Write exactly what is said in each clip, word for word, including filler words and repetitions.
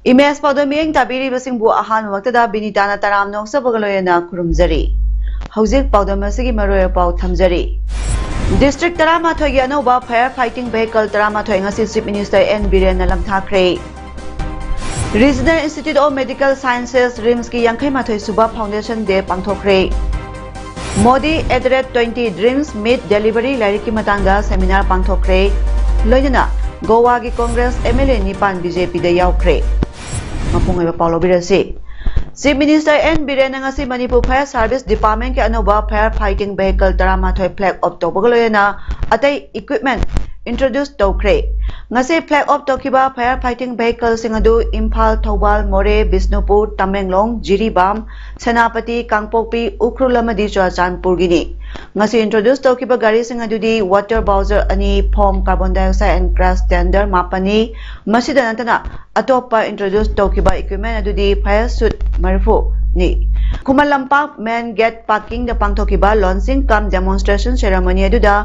Image ꯄꯥꯎꯗꯝ ꯃꯤꯠꯌꯦꯡ ꯇꯥꯕꯤꯔꯤꯕꯁꯤꯡꯕꯨ ꯑꯍꯥꯟꯕꯃꯛꯇꯗ ꯕꯤꯅꯤꯇꯥꯅ ꯇꯔꯥꯝꯅ ꯑꯣꯛꯆꯕꯒ ꯂꯣꯏꯅꯅ ꯈꯨꯔꯨꯝꯖꯔꯤ꯫ ꯍꯧꯖꯤꯛ ꯄꯥꯎꯗꯝ ꯑꯁꯤꯒꯤ ꯃꯔꯨꯑꯣꯏꯕ ꯄꯥꯎ ꯊꯝꯖꯔꯤ꯫ ꯗꯤꯁꯇ꯭ꯔꯤꯛ ꯇꯔꯥꯃꯥꯊꯣꯏꯒꯤ ꯑꯅꯧꯕ fire fighting vehicle ꯇꯔꯥꯃꯥꯊꯣꯏ ꯉꯁꯤ Chief Minister N ꯕꯤꯔꯦꯟꯅ ꯂꯝꯊꯥꯈ꯭ꯔꯦ꯫ Regional Institute of Medical Sciences, ꯔꯤꯝꯁꯀꯤ ꯌꯥꯡꯈꯩ ꯃꯥꯊꯣꯏ ꯁꯨꯕ Foundation Day ꯄꯥꯡꯊꯣꯛꯈ꯭ꯔꯦ꯫ Modi at the rate twenty Dreams Meet Delivery ꯂꯥꯏꯔꯤꯛꯀꯤ ꯃꯇꯥꯡꯗ seminar ꯄꯥꯡꯊꯣꯛꯈ꯭ꯔꯦ꯫ ꯂꯣꯏꯅꯅ ꯒꯣꯋꯥꯒꯤ Congress M L A ꯅꯤꯄꯥꯟ B J P ꯗ ꯌꯥꯎꯈ꯭ꯔꯦ꯫ ꯃꯄꯨꯡ ꯑꯣꯏꯕ ꯄꯥꯎ ꯂꯧꯕꯤꯔꯁꯤ꯫ Chief Minister N ꯕꯤꯔꯦꯟꯅ ꯉꯁꯤ ꯃꯅꯤꯄꯨꯔ Fire Service Department ꯀꯤ ꯑꯅꯧꯕ fire fighting vehicle ꯇꯔꯥꯃꯥꯊꯣꯏ flag off ꯇꯧꯕꯒ ꯂꯣꯏꯅꯅ ꯑꯇꯩ equipment introduce ꯇꯧꯈ꯭ꯔꯦ꯫ ꯉꯁꯤ flag off ꯇꯧꯈꯤꯕ fire fighting vehicle ꯁꯤꯡ ꯑꯗꯨ ꯏꯝꯐꯥꯜ, ꯊꯧꯕꯥꯜ, ꯃꯣꯔꯦ, ꯕꯤꯁꯅꯨꯄꯨꯔ, ꯇꯃꯦꯡꯂꯣꯡ, ꯖꯤꯔꯤꯕꯥꯝ, ꯁꯦꯅꯥꯄꯇꯤ, ꯀꯥꯡꯄꯣꯛꯄꯤ, ꯎꯈ꯭ꯔꯨꯜ ꯑꯃꯗꯤ ꯆꯨꯔꯥꯆꯥꯟꯄꯨꯔꯒꯤꯅꯤ꯫ ꯉꯁꯤ introduce ꯇꯧꯈꯤꯕ ꯒꯥꯔꯤꯁꯤꯡ ꯑꯗꯨꯗꯤ water bowser ꯑꯅꯤ, foam, carbon dioxide and crash tender ꯃꯥꯄꯟꯅꯤ꯫ ꯃꯁꯤꯗ ꯅꯠꯇꯅ ꯑꯇꯣꯞꯄ introduce ꯇꯧꯈꯤꯕ equipment ꯑꯗꯨꯗꯤ fire suit ꯃꯔꯤꯐꯨꯅꯤ꯫ Khuman Lampak main gate parking ꯗ ꯄꯥꯡꯊꯣꯛꯈꯤꯕ launching cum demonstration ceremony ꯑꯗꯨꯗ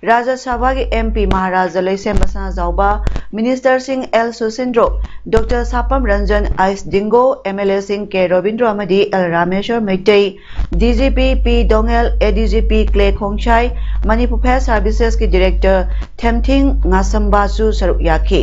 ꯔꯥꯖ꯭ꯌ ꯁꯚꯥꯒꯤ M P Maharaj Leishemba Sanajaoba, Minister ꯁꯤꯡ L ꯁꯨꯁꯤꯟꯗ꯭ꯔꯣ, Doctor ꯁꯥꯄꯝ ꯔꯟꯖꯟ, ꯑꯥꯏꯁ ꯗꯤꯡꯒꯣ, M L A ꯁꯤꯡ K ꯔꯣꯕꯤꯟꯗ꯭ꯔꯣ ꯑꯃꯗꯤ L Rameshwar Meitei, D G P P Dongel, A D G P ꯀ꯭ꯂꯦ ꯈꯣꯡꯁꯥꯏ, ꯃꯅꯤꯄꯨꯔ Fire Services ꯀꯤ Director ꯊꯦꯝꯊꯤꯡ ꯉꯥꯁꯝꯕꯥꯁꯨ ꯁꯔꯨꯛ ꯌꯥꯈꯤ꯫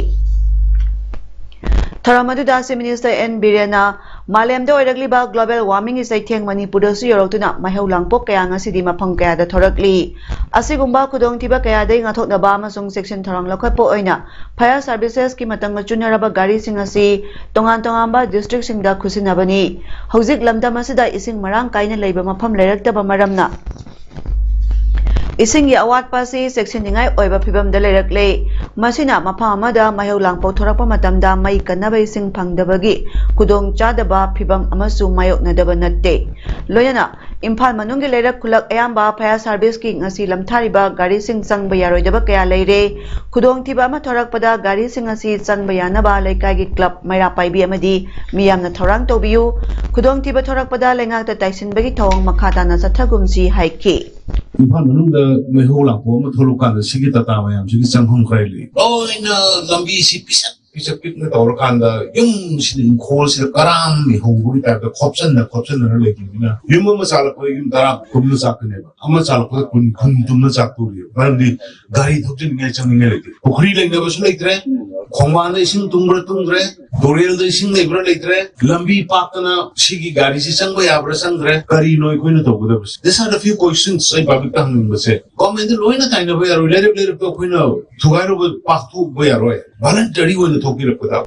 ꯊꯧꯔꯝ ꯑꯗꯨꯗ Chief Minister N ꯕꯤꯔꯦꯟꯅ ꯃꯥꯂꯦꯝꯗ ꯑꯣꯏꯔꯛꯂꯤꯕ global warming ꯒꯤ ꯆꯩꯊꯦꯡ ꯃꯅꯤꯄꯨꯔꯗꯁꯨ ꯌꯧꯔꯛꯇꯨꯅ ꯃꯩꯍꯧ ꯂꯥꯡꯄꯣꯛ ꯀꯌꯥ ꯉꯁꯤꯗꯤ ꯃꯐꯝ ꯀꯌꯥꯗ ꯊꯣꯔꯛꯂꯤ꯫ ꯑꯁꯤꯒꯨꯝꯕ ꯈꯨꯗꯣꯡꯊꯤꯕ ꯀꯌꯥꯗꯒꯤ ꯉꯥꯛꯊꯣꯛꯅꯕ ꯑꯃꯁꯨꯡ ꯆꯦꯛꯁꯤꯟ ꯊꯧꯔꯥꯡ ꯂꯧꯈꯠꯄ ꯑꯣꯏꯅ Fire Services ꯀꯤ ꯃꯇꯝꯒ ꯆꯨꯅꯔꯕ ꯒꯥꯔꯤꯁꯤꯡ ꯑꯁꯤ ꯇꯣꯉꯥꯟ ꯇꯣꯉꯥꯟꯕ district ꯁꯤꯡꯗ ꯈꯨꯠꯁꯤꯟꯅꯕꯅꯤ꯫ ꯍꯧꯖꯤꯛ ꯂꯝꯗꯝ ꯑꯁꯤꯗ ꯏꯁꯤꯡ ꯃꯔꯥꯡ ꯀꯥꯏꯅ ꯂꯩꯕ ꯃꯐꯝ ꯂꯩꯔꯛꯇꯕ ꯃꯔꯝꯅ ꯏꯁꯤꯡꯒꯤ ꯑꯋꯥꯠꯄ ꯑꯁꯤ ꯆꯦꯛꯁꯤꯟꯅꯤꯡꯉꯥꯏ ꯑꯣꯏꯕ ꯐꯤꯕꯝꯗ ꯂꯩꯔꯛꯂꯦ꯫ ꯃꯁꯤꯅ ꯃꯐꯝ ꯑꯃꯗ ꯃꯩꯍꯧ ꯂꯥꯡꯄꯣꯛ ꯊꯣꯔꯛꯄ ꯃꯇꯝꯗ ꯃꯩ ꯀꯟꯅꯕ ꯏꯁꯤꯡ ꯐꯪꯗꯕꯒꯤ ꯈꯨꯗꯣꯡꯆꯥꯗꯕ ꯐꯤꯕꯝ ꯑꯃꯁꯨ ꯃꯥꯌꯣꯛꯅꯗꯕ ꯅꯠꯇꯦ꯫ ꯂꯣꯏꯅꯅ ꯏꯝꯐꯥꯜ ꯃꯅꯨꯡꯒꯤ ꯂꯩꯔꯛ ꯈꯨꯜꯂꯛ ꯑꯌꯥꯝꯕ fire service ꯀꯤ ꯉꯁꯤ ꯂꯝꯊꯥꯔꯤꯕ ꯒꯥꯔꯤꯁꯤꯡ ꯆꯪꯕ ꯌꯥꯔꯣꯏꯗꯕ ꯀꯌꯥ ꯂꯩꯔꯦ꯫ ꯈꯨꯗꯣꯡꯊꯤꯕ ꯑꯃ ꯊꯣꯔꯛꯄꯗ ꯒꯥꯔꯤꯁꯤꯡ ꯑꯁꯤ ꯆꯪꯕ ꯌꯥꯅꯕ ꯂꯩꯀꯥꯏꯒꯤ club, ꯃꯩꯔꯥ ꯄꯥꯏꯕꯤ ꯑꯃꯗꯤ ꯃꯤꯌꯥꯝꯅ ꯊꯧꯔꯥꯡ ꯇꯧꯕꯤꯌꯨ꯫ ꯈꯨꯗꯣꯡꯊꯤꯕ ꯊꯣꯔꯛꯄꯗ ꯂꯩꯉꯥꯛꯇ ꯇꯥꯏꯁꯤꯟꯕꯒꯤ ꯊꯧꯑꯣꯡ ꯃꯈꯥ ꯇꯥꯅ ꯆꯠꯊꯒꯨꯝꯁꯤ ꯍꯥꯏꯈꯤ꯫ ꯏꯝꯐꯥꯜ ꯃꯅꯨꯡꯗ ꯃꯩꯍꯧ ꯂꯥꯡꯄꯣꯛ ꯑꯃ ꯊꯣꯛꯂꯛꯀꯥꯟꯗ ꯁꯤꯒꯤ ꯇꯥꯇꯥ ꯃꯌꯥꯝꯁꯤꯒꯤ ꯆꯪꯐꯝ ꯀꯥꯏ ꯂꯩ? ꯂꯣꯏꯅ ꯂꯝꯕꯤꯁꯤ ꯄꯤꯁꯛ ꯄꯤꯁꯛ ꯄꯤꯛꯅ ꯇꯧꯔꯀꯥꯟꯗ ꯌꯨꯝꯁꯤꯗ ꯏꯪꯈꯣꯜꯁꯤꯗ ꯀꯔꯥꯝ ꯍꯧꯕꯒꯤ ꯇꯥꯏꯞꯇ ꯈꯣꯞꯆꯟꯅ ꯈꯣꯞꯆꯟꯅꯅ ꯂꯩꯈꯤꯕꯅꯤꯅ ꯌꯨꯝ ꯑꯃ ꯆꯥꯜꯂꯛꯄꯗ ꯌꯨꯝ ꯇꯔꯥ ꯀꯨꯟꯅ ꯆꯥꯛꯀꯅꯦꯕ, ꯑꯃ ꯆꯥꯜꯂꯛꯄꯗ ꯀꯨꯟ ꯀꯨꯟ ꯇꯨꯝꯅ ꯆꯥꯛꯇꯧꯔꯤꯕ꯫ ꯃꯔꯝꯗꯤ ꯒꯥꯔꯤ ꯊꯧꯖꯤꯟꯅꯤꯡꯉꯥꯏ ꯆꯪꯅꯤꯡꯉꯥꯏ ꯂꯩꯇꯦ, ꯄꯨꯈ꯭ꯔꯤ ꯂꯩꯅꯕꯁꯨ ꯂꯩꯇ꯭ꯔꯦ, ꯈꯣꯡꯕꯥꯟꯗ ꯏꯁꯤꯡ ꯇꯨꯡꯕ꯭ꯔꯥ ꯇꯨꯡꯗ꯭ꯔꯦ, ꯇꯨꯔꯦꯜꯗ ꯏꯁꯤꯡ ꯂꯩꯕ꯭ꯔꯥ ꯂꯩꯇ꯭ꯔꯦ, ꯂꯝꯕꯤ ꯄꯥꯛꯇꯅ ꯁꯤꯒꯤ ꯒꯥꯔꯤꯁꯤ ꯆꯪꯕ ꯌꯥꯕ꯭ꯔꯥ ꯆꯪꯗ꯭ꯔꯦ, ꯀꯔꯤꯅꯣ ꯑꯩꯈꯣꯏꯅ ꯇꯧꯒꯗꯕꯁꯦ? These are the few questions ꯑꯩ ꯄꯕ꯭ꯂꯤꯛꯇ ꯍꯪꯅꯤꯡꯕꯁꯦ꯫ ꯒꯣꯔꯃꯦꯟꯗ ꯂꯣꯏꯅ ꯇꯥꯏꯅꯕ ꯌꯥꯔꯣꯏ, ꯂꯩꯔꯛ ꯂꯩꯔꯛꯇ ꯑꯩꯈꯣꯏꯅ ꯊꯨꯒꯥꯏꯔꯨꯕ ꯄꯥꯛꯊꯣꯛꯄ ꯌꯥꯔꯣꯏ, ꯚꯣꯂꯟꯇꯔꯤ ꯑꯣꯏꯅ ꯊꯣꯛꯄꯤꯔꯛꯄꯗ꯫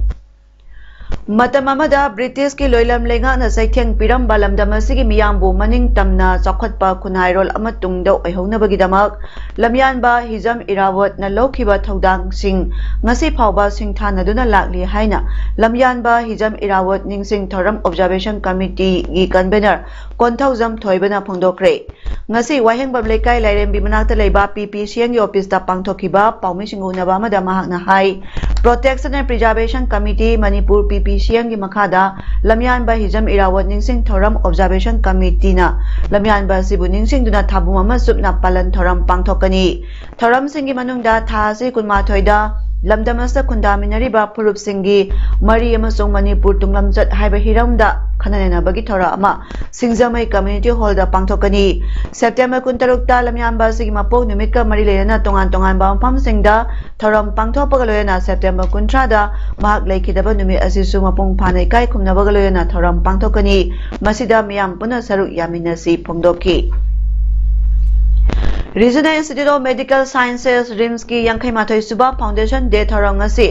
ꯃꯇꯝ ꯑꯃꯗ ꯕ꯭ꯔꯤꯇꯤꯁꯀꯤ ꯂꯣꯏꯂꯝ ꯂꯩꯉꯥꯛꯅ ꯆꯩꯊꯦꯡ ꯄꯤꯔꯝꯕ ꯂꯝꯗꯝ ꯑꯁꯤꯒꯤ ꯃꯤꯌꯥꯝꯕꯨ ꯃꯅꯤꯡ ꯇꯝꯅ ꯆꯥꯎꯈꯠꯄ ꯈꯨꯟꯅꯥꯏꯔꯣꯜ ꯑꯃ ꯇꯨꯡꯗ ꯑꯣꯏꯍꯧꯅꯕꯒꯤꯗꯃꯛ ꯂꯝꯌꯥꯟꯕ ꯍꯤꯖꯝ ꯏꯔꯥꯋꯠꯅ ꯂꯧꯈꯤꯕ ꯊꯧꯗꯥꯡꯁꯤꯡ ꯉꯁꯤ ꯐꯥꯎꯕ ꯁꯤꯡꯊꯥꯅꯗꯨꯅ ꯂꯥꯛꯂꯤ ꯍꯥꯏꯅ ꯂꯝꯌꯥꯟꯕ ꯍꯤꯖꯝ ꯏꯔꯥꯋꯠ ꯅꯤꯡꯁꯤꯡ ꯊꯧꯔꯝ Observation Committee ꯒꯤ convener ꯀꯣꯟꯊꯧꯖꯝ ꯊꯣꯏꯕꯅ ꯐꯣꯡꯗꯣꯛꯈ꯭ꯔꯦ꯫ ꯉꯁꯤ ꯋꯥꯍꯦꯡꯕꯝ ꯂꯩꯀꯥꯏ ꯂꯥꯏꯔꯦꯝꯕꯤ ꯃꯅꯥꯛꯇ ꯂꯩꯕ P P C M ꯒꯤ office ꯇ ꯄꯥꯡꯊꯣꯛꯈꯤꯕ ꯄꯥꯎꯃꯤꯁꯤꯡꯒ ꯎꯅꯕ ꯑꯃꯗ ꯃꯍꯥꯛꯅ ꯍꯥꯏ, Protection and Preservation Committee Manipur, P P C M ꯒꯤ ꯃꯈꯥꯗ ꯂꯝꯌꯥꯟꯕ ꯍꯤꯖꯝ ꯏꯔꯥꯋꯠ ꯅꯤꯡꯁꯤꯡ ꯊꯧꯔꯝ Observation Committee ꯅ ꯂꯝꯌꯥꯟꯕ ꯑꯁꯤꯕꯨ ꯅꯤꯡꯁꯤꯡꯗꯨꯅ ꯊꯥꯕꯨꯝ ꯑꯃ ꯆꯨꯞꯅ ꯄꯥꯂꯟ ꯊꯧꯔꯝ ꯄꯥꯡꯊꯣꯛꯀꯅꯤ꯫ ꯊꯧꯔꯝꯁꯤꯡꯒꯤ ꯃꯅꯨꯡꯗ ꯊꯥ ꯑꯁꯤ ꯀꯨꯟꯃꯥꯊꯣꯏꯗ ꯂꯝꯗꯝ ꯑꯁꯤꯗ ꯈꯨꯟꯗꯥꯃꯤꯟꯅꯔꯤꯕ ꯐꯨꯔꯨꯞꯁꯤꯡꯒꯤ ꯃꯔꯤ ꯑꯃꯁꯨꯡ ꯃꯅꯤꯄꯨꯔ ꯇꯨꯡꯂꯝꯆꯠ ꯍꯥꯏꯕ ꯍꯤꯔꯝꯗ ꯈꯟꯅ ꯅꯩꯅꯕꯒꯤ ꯊꯧꯔꯝ ꯑꯃ ꯁꯤꯡꯖꯃꯩ Community Hall ꯗ ꯄꯥꯡꯊꯣꯛꯀꯅꯤ꯫ September ꯀꯨꯟꯇꯔꯨꯛꯇ ꯂꯝꯌꯥꯟꯕ ꯑꯁꯤꯒꯤ ꯃꯄꯣꯛ ꯅꯨꯃꯤꯠꯀ ꯃꯔꯤ ꯂꯩꯅꯅ ꯇꯣꯉꯥꯟ ꯇꯣꯉꯥꯟꯕ ꯃꯐꯝꯁꯤꯡꯗ ꯊꯧꯔꯝ ꯄꯥꯡꯊꯣꯛꯄꯒ ꯂꯣꯏꯅꯅ September ꯀꯨꯟꯊ꯭ꯔꯥꯗ ꯃꯍꯥꯛ ꯂꯩꯈꯤꯗꯕ ꯅꯨꯃꯤꯠ ꯑꯁꯤꯁꯨ ꯃꯄꯨꯡ ꯐꯥꯅ ꯏꯀꯥꯏ ꯈꯨꯝꯅꯕꯒ ꯂꯣꯏꯅꯅ ꯊꯧꯔꯝ ꯄꯥꯡꯊꯣꯛꯀꯅꯤ꯫ ꯃꯁꯤꯗ ꯃꯤꯌꯥꯝ ꯄꯨꯟꯅ ꯁꯔꯨꯛ ꯌꯥꯃꯤꯟꯅꯁꯤ ꯐꯣꯡꯗꯣꯛꯈꯤ꯫ Regional Institute of Medical Sciences, ꯔꯤꯝꯁꯀꯤ ꯌꯥꯡꯈꯩ ꯃꯥꯊꯣꯏ ꯁꯨꯕ Foundation Day ꯊꯧꯔꯝ ꯉꯁꯤ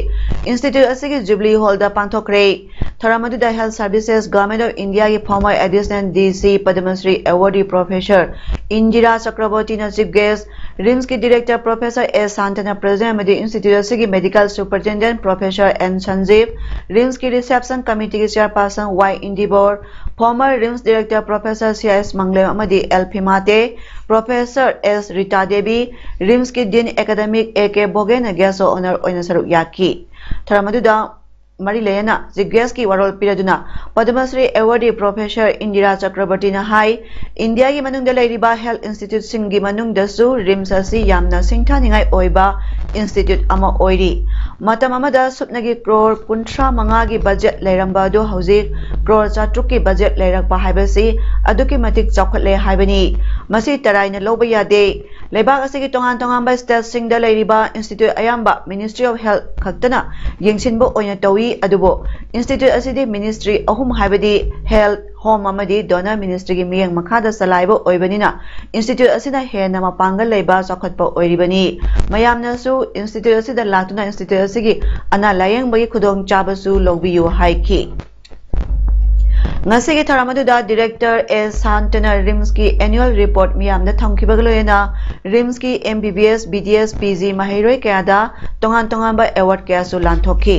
ꯏꯟꯁꯇꯤꯇ꯭ꯌꯨꯠ ꯑꯁꯤꯒꯤ ꯖꯨꯕꯤꯂꯤ ꯍꯣꯜꯗ ꯄꯥꯡꯊꯣꯛꯈ꯭ꯔꯦ꯫ ꯊꯧꯔꯝ ꯑꯗꯨꯗ Health Services, Government of Indiaꯒꯤ former Additional D C Padma Shri Awardee Professor Indira Chakrabortyꯅ chief guest, ꯔꯤꯝꯁꯀꯤ Director Professor S ꯁꯥꯟꯇꯅ President ꯑꯃꯗꯤ ꯏꯟꯁꯇꯤꯇ꯭ꯌꯨꯠ ꯑꯁꯤꯒꯤ Medical Superintendent Professor N ꯁꯟꯖꯤꯞ, ꯔꯤꯝꯁꯀꯤ Reception Committeeꯒꯤ Chairperson Y ꯏꯟꯗꯤꯕꯣꯔ, former RIMS Director Professor C S ꯃꯪꯂꯦꯝ ꯑꯃꯗꯤ L ꯐꯤꯃꯥꯇꯦ, Professor S Rita Devi, ꯔꯤꯝꯁꯀꯤ Dean Academic A K ꯚꯣꯒꯦꯅ guest of honour ꯑꯣꯏꯅ ꯁꯔꯨꯛ ꯌꯥꯈꯤ꯫ ꯊꯧꯔꯝ ꯑꯗꯨꯗ ꯃꯔꯤ ꯂꯩꯅꯅ chief guestꯀꯤ ꯋꯥꯔꯣꯜ ꯄꯤꯔꯗꯨꯅ Padma Shri Awardee Professor Indira Chakrabortyꯅ ꯍꯥꯏ, ꯏꯟꯗꯤꯌꯥꯒꯤ ꯃꯅꯨꯡꯗ ꯂꯩꯔꯤꯕ health instituteꯁꯤꯡꯒꯤ ꯃꯅꯨꯡꯗꯁꯨ ꯔꯤꯝꯁ ꯑꯁꯤ ꯌꯥꯝꯅ ꯁꯤꯡꯊꯥꯅꯤꯡꯉꯥꯏ ꯑꯣꯏꯕ institute ꯑꯃ ꯑꯣꯏꯔꯤ꯫ ꯃꯇꯝ ꯑꯃꯗ ꯁꯨꯞꯅꯒꯤ ꯀ꯭ꯔꯣꯔ ꯀꯨꯟꯊ꯭ꯔꯥ ꯃꯉꯥꯒꯤ budget ꯂꯩꯔꯝꯕ ꯑꯗꯨ ꯍꯧꯖꯤꯛ ꯀ꯭ꯔꯣꯔ ꯆꯥꯇ꯭ꯔꯨꯛꯀꯤ budget ꯂꯩꯔꯛꯄ ꯍꯥꯏꯕꯁꯤ ꯑꯗꯨꯛꯀꯤ ꯃꯇꯤꯛ ꯆꯥꯎꯈꯠꯂꯦ ꯍꯥꯏꯕꯅꯤ꯫ ꯃꯁꯤ ꯇꯔꯥꯏꯅ ꯂꯧꯕ ꯌꯥꯗꯦ꯫ ꯂꯩꯕꯥꯛ ꯑꯁꯤꯒꯤ ꯇꯣꯉꯥꯟ ꯇꯣꯉꯥꯟꯕ stateꯁꯤꯡꯗ ꯂꯩꯔꯤꯕ institute ꯑꯌꯥꯝꯕ Ministry of Health ꯈꯛꯇꯅ ꯌꯦꯡꯁꯤꯟꯕ ꯑꯣꯏꯅ ꯇꯧꯏ, ꯑꯗꯨꯕꯨ institute ꯑꯁꯤꯗꯤ ministry ꯑꯍꯨꯝ, ꯍꯥꯏꯕꯗꯤ Health, Home ꯑꯃꯗꯤ Donor Ministryꯒꯤ ꯃꯤꯠꯌꯦꯡ ꯃꯈꯥꯗ ꯆꯂꯥꯏꯕ ꯑꯣꯏꯕꯅꯤꯅ institute ꯑꯁꯤꯅ ꯍꯦꯟꯅ ꯃꯄꯥꯡꯒꯜ ꯂꯩꯕ ꯆꯥꯎꯈꯠꯄ ꯑꯣꯏꯔꯤꯕꯅꯤ꯫ ꯃꯌꯥꯝꯅꯁꯨ institute ꯑꯁꯤꯗ ꯂꯥꯛꯇꯨꯅ institute ꯑꯁꯤꯒꯤ ꯑꯅꯥ ꯂꯥꯌꯦꯡꯕꯒꯤ ꯈꯨꯗꯣꯡꯆꯥꯕꯁꯨ ꯂꯧꯕꯤꯌꯨ ꯍꯥꯏꯈꯤ꯫ ꯉꯁꯤꯒꯤ ꯊꯧꯔꯝ ꯑꯗꯨꯗ Director S ꯁꯥꯟꯇꯅ ꯔꯤꯝꯁꯀꯤ annual report ꯃꯤꯌꯥꯝꯗ ꯊꯝꯈꯤꯕꯒ ꯂꯣꯏꯅꯅ ꯔꯤꯝꯁꯀꯤ M B B S, B D S, P G ꯃꯍꯩꯔꯣꯏ ꯀꯌꯥꯗ ꯇꯣꯉꯥꯟ ꯇꯣꯉꯥꯟꯕ award ꯀꯌꯥꯁꯨ ꯂꯥꯟꯊꯣꯛꯈꯤ꯫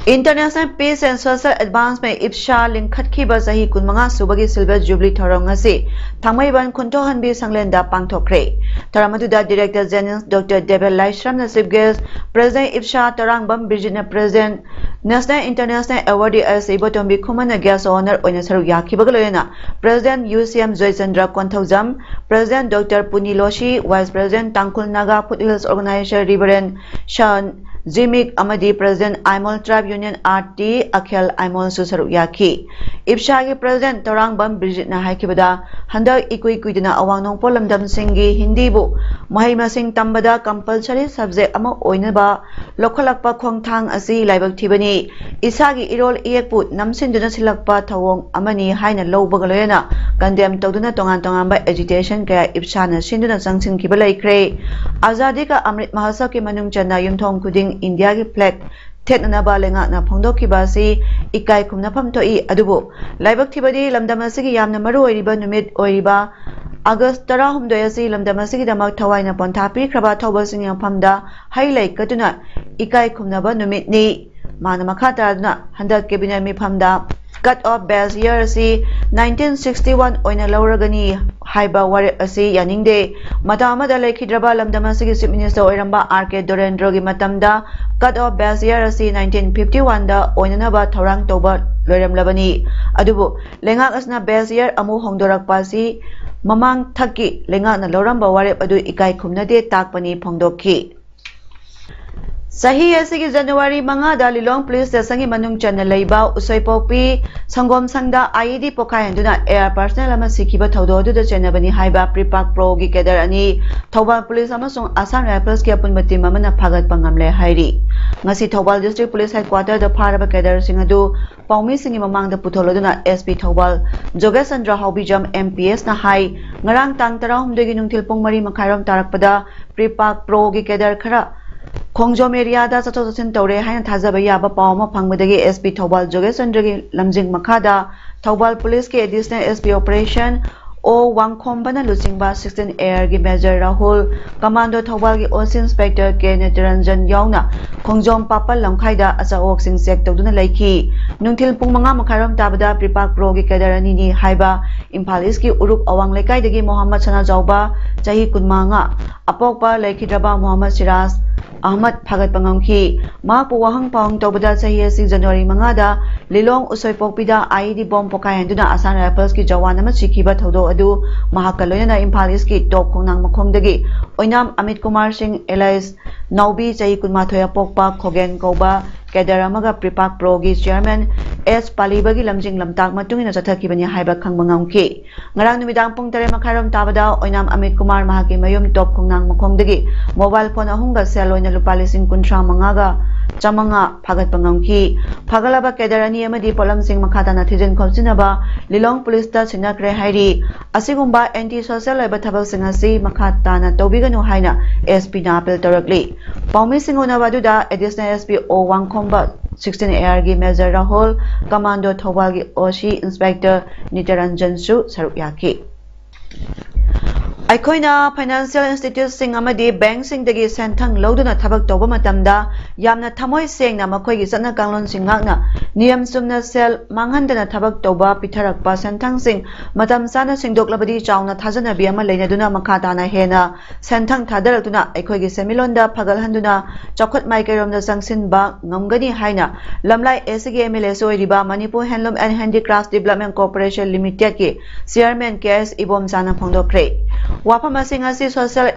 International Peace and Social Advancement, IPSA, ꯂꯤꯡꯈꯠꯈꯤꯕ ꯆꯍꯤ ꯀꯨꯟꯃꯉꯥ ꯁꯨꯕꯒꯤ Silver Jubilee ꯊꯧꯔꯝ ꯉꯁꯤ ꯊꯥꯡꯃꯩꯕꯟ ꯈꯨꯟꯊꯣꯍꯟꯕꯤ ꯁꯪꯂꯦꯟꯗ ꯄꯥꯡꯊꯣꯛꯈ꯭ꯔꯦ꯫ ꯊꯧꯔꯝ ꯑꯗꯨꯗ Director General Doctor ꯗꯦꯕꯦꯜ ꯂꯥꯏꯁ꯭ꯔꯝꯅ chief guest, President IPSA ꯇꯔꯥꯡꯕꯝ ꯕꯤꯔꯖꯤꯠꯅ President, National International Awardee S Ibotombi ꯈꯨꯃꯟꯅ guest of honour ꯑꯣꯏꯅ ꯁꯔꯨꯛ ꯌꯥꯈꯤꯕꯒ ꯂꯣꯏꯅꯅ President U C M Joychandra Konthoujam, President Doctor ꯄꯨꯅꯤ ꯂꯣꯁꯤ, Vice President ꯇꯥꯡꯈꯨꯜ ꯅꯥꯒꯥ ꯐꯨꯠ ꯍꯤꯜꯁ ꯑꯣꯔꯒꯅꯥꯏꯖꯔ ꯔꯤꯚꯔꯦꯟ ꯁꯟ ꯖꯤꯃꯤꯛ ꯑꯃꯗꯤ President Aimol Tribe Union R T ꯑꯈꯦꯜ ꯑꯥꯏꯃꯣꯜꯁꯨ ꯁꯔꯨꯛ ꯌꯥꯈꯤ꯫ IPSAꯒꯤ President ꯇꯔꯥꯡꯕꯝ ꯕꯤꯔꯖꯤꯠꯅ ꯍꯥꯏꯈꯤꯕꯗ, ꯍꯟꯗꯛ ꯏꯀꯨꯏ ꯀꯨꯏꯗꯅ ꯑꯋꯥꯡ ꯅꯣꯡꯄꯣꯛ ꯂꯝꯗꯝꯁꯤꯡꯒꯤ ꯍꯤꯟꯗꯤꯕꯨ ꯃꯍꯩ ꯃꯁꯤꯡ ꯇꯝꯕꯗ compulsory subject ꯑꯃ ꯑꯣꯏꯅꯕ ꯂꯧꯈꯠꯂꯛꯄ ꯈꯣꯡꯊꯥꯡ ꯑꯁꯤ ꯂꯥꯏꯕꯛ ꯊꯤꯕꯅꯤ꯫ ꯏꯁꯥꯒꯤ ꯏꯔꯣꯜ ꯏꯌꯦꯛꯄꯨ ꯅꯝꯁꯤꯟꯗꯨꯅ ꯁꯤꯜꯂꯛꯄ ꯊꯧꯑꯣꯡ ꯑꯃꯅꯤ ꯍꯥꯏꯅ ꯂꯧꯕꯒ ꯂꯣꯏꯅꯅ condemn ꯇꯧꯗꯨꯅ ꯇꯣꯉꯥꯟ ꯇꯣꯉꯥꯟꯕ agitation ꯀꯌꯥ ꯏꯞꯁꯥꯅ ꯁꯤꯟꯗꯨꯅ ꯆꯪꯁꯤꯟꯈꯤꯕ ꯂꯩꯈ꯭ꯔꯦ꯫ ꯑꯖꯥꯗꯤ ꯀ ꯑꯃ꯭ꯔꯤꯠ ꯃꯍꯣꯠꯁꯕꯀꯤ ꯃꯅꯨꯡ ꯆꯟꯅ ꯌꯨꯝꯊꯣꯡ ꯈꯨꯗꯤꯡ ꯏꯟꯗꯤꯌꯥꯒꯤ flag ꯊꯦꯠꯅꯅꯕ ꯂꯩꯉꯥꯛꯅ ꯐꯣꯡꯗꯣꯛꯈꯤꯕ ꯑꯁꯤ ꯏꯀꯥꯏ ꯈꯨꯝꯅꯐꯝ ꯊꯣꯛꯏ꯫ ꯑꯗꯨꯕꯨ ꯂꯥꯏꯕꯛ ꯊꯤꯕꯗꯤ ꯂꯝꯗꯝ ꯑꯁꯤꯒꯤ ꯌꯥꯝꯅ ꯃꯔꯨ ꯑꯣꯏꯔꯤꯕ ꯅꯨꯃꯤꯠ ꯑꯣꯏꯔꯤꯕ ꯑꯥꯒꯁ ꯇꯔꯥꯍꯨꯝꯗꯣꯏ ꯑꯁꯤ ꯂꯝꯗꯝ ꯑꯁꯤꯒꯤꯗꯃꯛ ꯊꯋꯥꯏꯅ ꯄꯣꯟꯊꯥ ꯄꯤꯈ꯭ꯔꯕ ꯊꯧꯕꯁꯤꯡꯒꯤ ꯃꯐꯝꯗ ꯍꯩ ꯂꯩ ꯀꯠꯇꯨꯅ ꯏꯀꯥꯏ ꯈꯨꯝꯅꯕ ꯅꯨꯃꯤꯠꯅꯤ꯫ ꯃꯥꯅ ꯃꯈꯥ ꯇꯥꯗꯨꯅ ꯍꯟꯗꯛ cabinet ꯃꯤꯐꯝꯗ cut off base year ꯑꯁꯤ nineteen sixty one ꯑꯣꯏꯅ ꯂꯧꯔꯒꯅꯤ ꯍꯥꯏꯕ ꯋꯥꯔꯦꯞ ꯑꯁꯤ ꯌꯥꯅꯤꯡꯗꯦ꯫ ꯃꯇꯝ ꯑꯃꯗ ꯂꯩꯈꯤꯗ꯭ꯔꯕ ꯂꯝꯗꯝ ꯑꯁꯤꯒꯤ Chief Minister ꯑꯣꯏꯔꯝꯕ ꯑꯥꯔ ꯀꯦ ꯗꯣꯔꯦꯟꯗ꯭ꯔꯣꯒꯤ ꯃꯇꯝꯗ cut off base year ꯑꯁꯤ nineteen fifty one ꯗ ꯑꯣꯏꯅꯅꯕ ꯊꯧꯔꯥꯡ ꯇꯧꯕ ꯂꯣꯏꯔꯝꯂꯕꯅꯤ꯫ ꯑꯗꯨꯕꯨ ꯂꯩꯉꯥꯛ ꯑꯁꯤꯅ base year ꯑꯃꯨꯛ ꯍꯣꯡꯗꯣꯔꯛꯄ ꯑꯁꯤ ꯃꯃꯥꯡ ꯊꯛꯀꯤ ꯂꯩꯉꯥꯛꯅ ꯂꯧꯔꯝꯕ ꯋꯥꯔꯦꯞ ꯑꯗꯨ ꯏꯀꯥꯏ ꯈꯨꯝꯅꯗꯦ ꯇꯥꯛꯄꯅꯤ ꯐꯣꯡꯗꯣꯛꯈꯤ꯫ ꯆꯍꯤ ꯑꯁꯤꯒꯤ ꯖꯅꯋꯥꯔꯤ ꯃꯉꯥꯗ ꯂꯤꯂꯣꯡ police stationꯒꯤ ꯃꯅꯨꯡ ꯆꯟꯅ ꯂꯩꯕ ꯎꯁꯣꯏꯄꯣꯛꯄꯤ ꯁꯪꯒꯣꯝ ꯁꯪꯗ IED ꯄꯣꯈꯥꯏꯍꯟꯗꯨꯅ air personnel ꯑꯃ ꯁꯤꯈꯤꯕ ꯊꯧꯗꯣꯛ ꯑꯗꯨꯗ ꯆꯦꯟꯅꯕꯅꯤ ꯍꯥꯏꯕ PREPAK Proꯒꯤ cadre ꯑꯅꯤ, ꯊꯧꯕꯥꯜ police ꯑꯃꯁꯨꯡ Assam Riflesꯀꯤ ꯑꯄꯨꯟꯕ team ꯑꯃꯅ ꯐꯥꯒꯠꯄ ꯉꯝꯂꯦ ꯍꯥꯏꯔꯤ꯫ ꯉꯁꯤ ꯊꯧꯕꯥꯜ district police headquarterꯗ ꯐꯥꯔꯕ cadreꯁꯤꯡ ꯑꯗꯨ ꯄꯥꯎꯃꯤꯁꯤꯡꯒꯤ ꯃꯃꯥꯡꯗ ꯄꯨꯊꯣꯛꯂꯗꯨꯅ SP ꯊꯧꯕꯥꯜ ꯖꯣꯒꯦꯁ ꯆꯟꯗ꯭ꯔ ꯍꯥꯎꯕꯤꯖꯝ MPSꯅ ꯍꯥꯏ, ꯉꯔꯥꯡ ꯇꯥꯡ ꯇꯔꯥꯍꯨꯝꯗꯣꯏꯒꯤ ꯅꯨꯡꯊꯤꯜ ꯄꯨꯡ ꯃꯔꯤ ꯃꯈꯥꯏꯔꯣꯝ ꯇꯥꯔꯛꯄꯗ PREPAK Proꯒꯤ cadre ꯈꯔ ꯈꯣꯡꯖꯣꯝ areaꯗ ꯆꯠꯊꯣꯛ ꯆꯠꯁꯤꯟ ꯇꯧꯔꯦ ꯍꯥꯏꯅ ꯊꯥꯖꯕ ꯌꯥꯕ ꯄꯥꯎ ꯑꯃ ꯐꯪꯕꯗꯒꯤ SP ꯊꯧꯕꯥꯜ ꯖꯣꯒꯦꯁ ꯆꯟꯗ꯭ꯔꯒꯤ ꯂꯝꯖꯤꯡ ꯃꯈꯥꯗ ꯊꯧꯕꯥꯜ policeꯀꯤ additional SP operation ꯑꯣ ꯋꯥꯡꯈꯣꯝꯕꯅ ꯂꯨꯆꯤꯡꯕ sixteen ARꯒꯤ Major Rahul, Commando ꯊꯧꯕꯥꯜꯒꯤ OC Inspector ꯀꯦ ꯅꯤꯇꯔꯟꯖꯟ ꯌꯥꯎꯅ ꯈꯣꯡꯖꯣꯝ ꯄꯥꯄꯜ ꯂꯝꯈꯥꯏꯗ ꯑꯆꯥ ꯑꯋꯣꯛꯁꯤꯡ check ꯇꯧꯗꯨꯅ ꯂꯩꯈꯤ꯫ ꯅꯨꯡꯊꯤꯜ ꯄꯨꯡ ꯃꯉꯥ ꯃꯈꯥꯏꯔꯣꯝ ꯇꯥꯕꯗ PREPAK Proꯒꯤ cadre ꯑꯅꯤꯅꯤ ꯍꯥꯏꯕ ꯏꯝꯐꯥꯜ Eastꯀꯤ ꯎꯔꯨꯞ ꯑꯋꯥꯡ ꯂꯩꯀꯥꯏꯗꯒꯤ ꯃꯣꯍꯝꯃꯗ ꯁꯅꯥꯖꯥꯎꯕ, ꯆꯍꯤ ꯀꯨꯟꯃꯉꯥ, ꯑꯄꯣꯛꯄ ꯂꯩꯈꯤꯗ꯭ꯔꯕ ꯃꯣꯍꯝꯃꯗ ꯁꯤꯔꯥꯖ ꯑꯍꯃꯗ ꯐꯥꯒꯠꯄ ꯉꯝꯈꯤ꯫ ꯃꯍꯥꯛꯄꯨ ꯋꯥꯍꯪ ꯄꯥꯎꯍꯪ ꯇꯧꯕꯗ ꯆꯍꯤ ꯑꯁꯤ ꯖꯅꯋꯥꯔꯤ ꯃꯉꯥꯗ ꯂꯤꯂꯣꯡ ꯎꯁꯣꯏꯄꯣꯛꯄꯤꯗ IED bomb ꯄꯣꯈꯥꯏꯍꯟꯗꯨꯅ Assam Riflesꯀꯤ ꯖꯋꯥꯟ ꯑꯃ ꯁꯤꯈꯤꯕ ꯊꯧꯗꯣꯛ ꯑꯗꯨ ꯃꯍꯥꯛꯀ ꯂꯣꯏꯅꯅ ꯏꯝꯐꯥꯜ Eastꯀꯤ ꯇꯣꯞ ꯈꯣꯡꯅꯥꯡ ꯃꯈꯣꯡꯗꯒꯤ ꯑꯣꯏꯅꯥꯝ ꯑꯃꯤꯠ ꯀꯨꯃꯥꯔ ꯁꯤꯡ alias ꯅꯥꯎꯕꯤ ꯆꯍꯤ ꯀꯨꯟꯃꯥꯊꯣꯏ ꯑꯄꯣꯛꯄ ꯈꯣꯒꯦꯟ ꯀꯧꯕ cadre ꯑꯃꯒ PREPAK Proꯒꯤ chairman ꯑꯦꯁ ꯄꯥꯂꯤꯕꯒꯤ ꯂꯝꯖꯤꯡ ꯂꯝꯇꯥꯛ ꯃꯇꯨꯡ ꯏꯟꯅ ꯆꯠꯊꯈꯤꯕꯅꯤ ꯍꯥꯏꯕ ꯈꯪꯕ ꯉꯝꯈꯤ꯫ ꯉꯔꯥꯡ ꯅꯨꯃꯤꯗꯥꯡ ꯄꯨꯡ ꯇꯔꯦꯠ ꯃꯈꯥꯏꯔꯣꯝ ꯇꯥꯕꯗ ꯑꯣꯏꯅꯥꯝ ꯑꯃꯤꯠ ꯀꯨꯃꯥꯔ ꯃꯍꯥꯛꯀꯤ ꯃꯌꯨꯝ ꯇꯣꯞ ꯈꯣꯡꯅꯥꯡ ꯃꯈꯣꯡꯗꯒꯤ mobile phone ꯑꯍꯨꯝꯒ ꯁꯦꯜ ꯑꯣꯏꯅ ꯂꯨꯄꯥ ꯂꯤꯁꯤꯡ ꯀꯨꯟꯊ꯭ꯔꯥ ꯃꯉꯥꯒ ꯆꯥꯃꯉꯥ ꯐꯥꯒꯠꯄ ꯉꯝꯈꯤ꯫ ꯐꯥꯒꯠꯂꯕ cadre ꯑꯅꯤ ꯑꯃꯗꯤ ꯄꯣꯠꯂꯝꯁꯤꯡ ꯃꯈꯥ ꯇꯥꯅ ꯊꯤꯖꯤꯟ ꯈꯣꯝꯖꯤꯟꯅꯕ ꯂꯤꯂꯣꯡ policeꯇ ꯁꯤꯟꯅꯈ꯭ꯔꯦ ꯍꯥꯏꯔꯤ꯫ ꯑꯁꯤꯒꯨꯝꯕ anti social ꯑꯣꯏꯕ ꯊꯕꯛꯁꯤꯡ ꯑꯁꯤ ꯃꯈꯥ ꯇꯥꯅ ꯇꯧꯕꯤꯒꯅꯨ ꯍꯥꯏꯅ ꯑꯦꯁ ꯄꯤꯅ appeal ꯇꯧꯔꯛꯂꯤ꯫ ꯄꯥꯎꯃꯤꯁꯤꯡ ꯎꯅꯕ ꯑꯗꯨꯗ Additional S P O ꯋꯥꯡꯈꯣꯝꯕ, sixteen A R ꯒꯤ Major Rahul, Commando ꯊꯧꯕꯥꯜꯒꯤ O C Inspector ꯅꯤꯇꯔꯟꯖꯟꯁꯨ ꯁꯔꯨꯛ ꯌꯥꯈꯤ꯫ ꯑꯩꯈꯣꯏꯅ financial instituteꯁꯤꯡ ꯑꯃꯗꯤ bankꯁꯤꯡꯗꯒꯤ ꯁꯦꯟꯊꯪ ꯂꯧꯗꯨꯅ ꯊꯕꯛ ꯇꯧꯕ ꯃꯇꯝꯗ ꯌꯥꯝꯅ ꯊꯃꯣꯏ ꯁꯦꯡꯅ ꯃꯈꯣꯏꯒꯤ ꯆꯠꯅ ꯀꯥꯡꯂꯣꯟꯁꯤꯡ ꯉꯥꯛꯅ ꯅꯤꯌꯝ ꯆꯨꯝꯅ ꯁꯦꯜ ꯃꯥꯡꯍꯟꯗꯅ ꯊꯕꯛ ꯇꯧꯕ ꯄꯤꯊꯔꯛꯄ ꯁꯦꯟꯊꯪꯁꯤꯡ ꯃꯇꯝ ꯆꯥꯅ ꯁꯤꯡꯗꯣꯛꯂꯕꯗꯤ ꯆꯥꯎꯅ ꯊꯥꯖꯅꯕꯤ ꯑꯃ ꯂꯩꯅꯗꯨꯅ ꯃꯈꯥ ꯇꯥꯅ ꯍꯦꯟꯅ ꯁꯦꯟꯊꯪ ꯊꯥꯗꯔꯛꯇꯨꯅ ꯑꯩꯈꯣꯏꯒꯤ ꯁꯦꯟꯃꯤꯠꯂꯣꯟꯗ ꯐꯒꯠꯍꯟꯗꯨꯅ ꯆꯥꯎꯈꯠ ꯃꯥꯏꯀꯩꯔꯣꯝꯗ ꯆꯪꯁꯤꯟꯕ ꯉꯝꯒꯅꯤ ꯍꯥꯏꯅ ꯂꯝꯂꯥꯏ ꯑꯦꯁꯤꯒꯤ MLAꯁꯨ ꯑꯣꯏꯔꯤꯕ Manipur Handloom and Handicrafts Development Corporation Limitedꯀꯤ Chairman K S ꯏꯕꯣꯝꯆꯥꯅ ꯐꯣꯡꯗꯣꯛꯈ꯭ꯔꯦ꯫ ꯋꯥꯐꯝ ꯑꯁꯤ ꯉꯁꯤ Social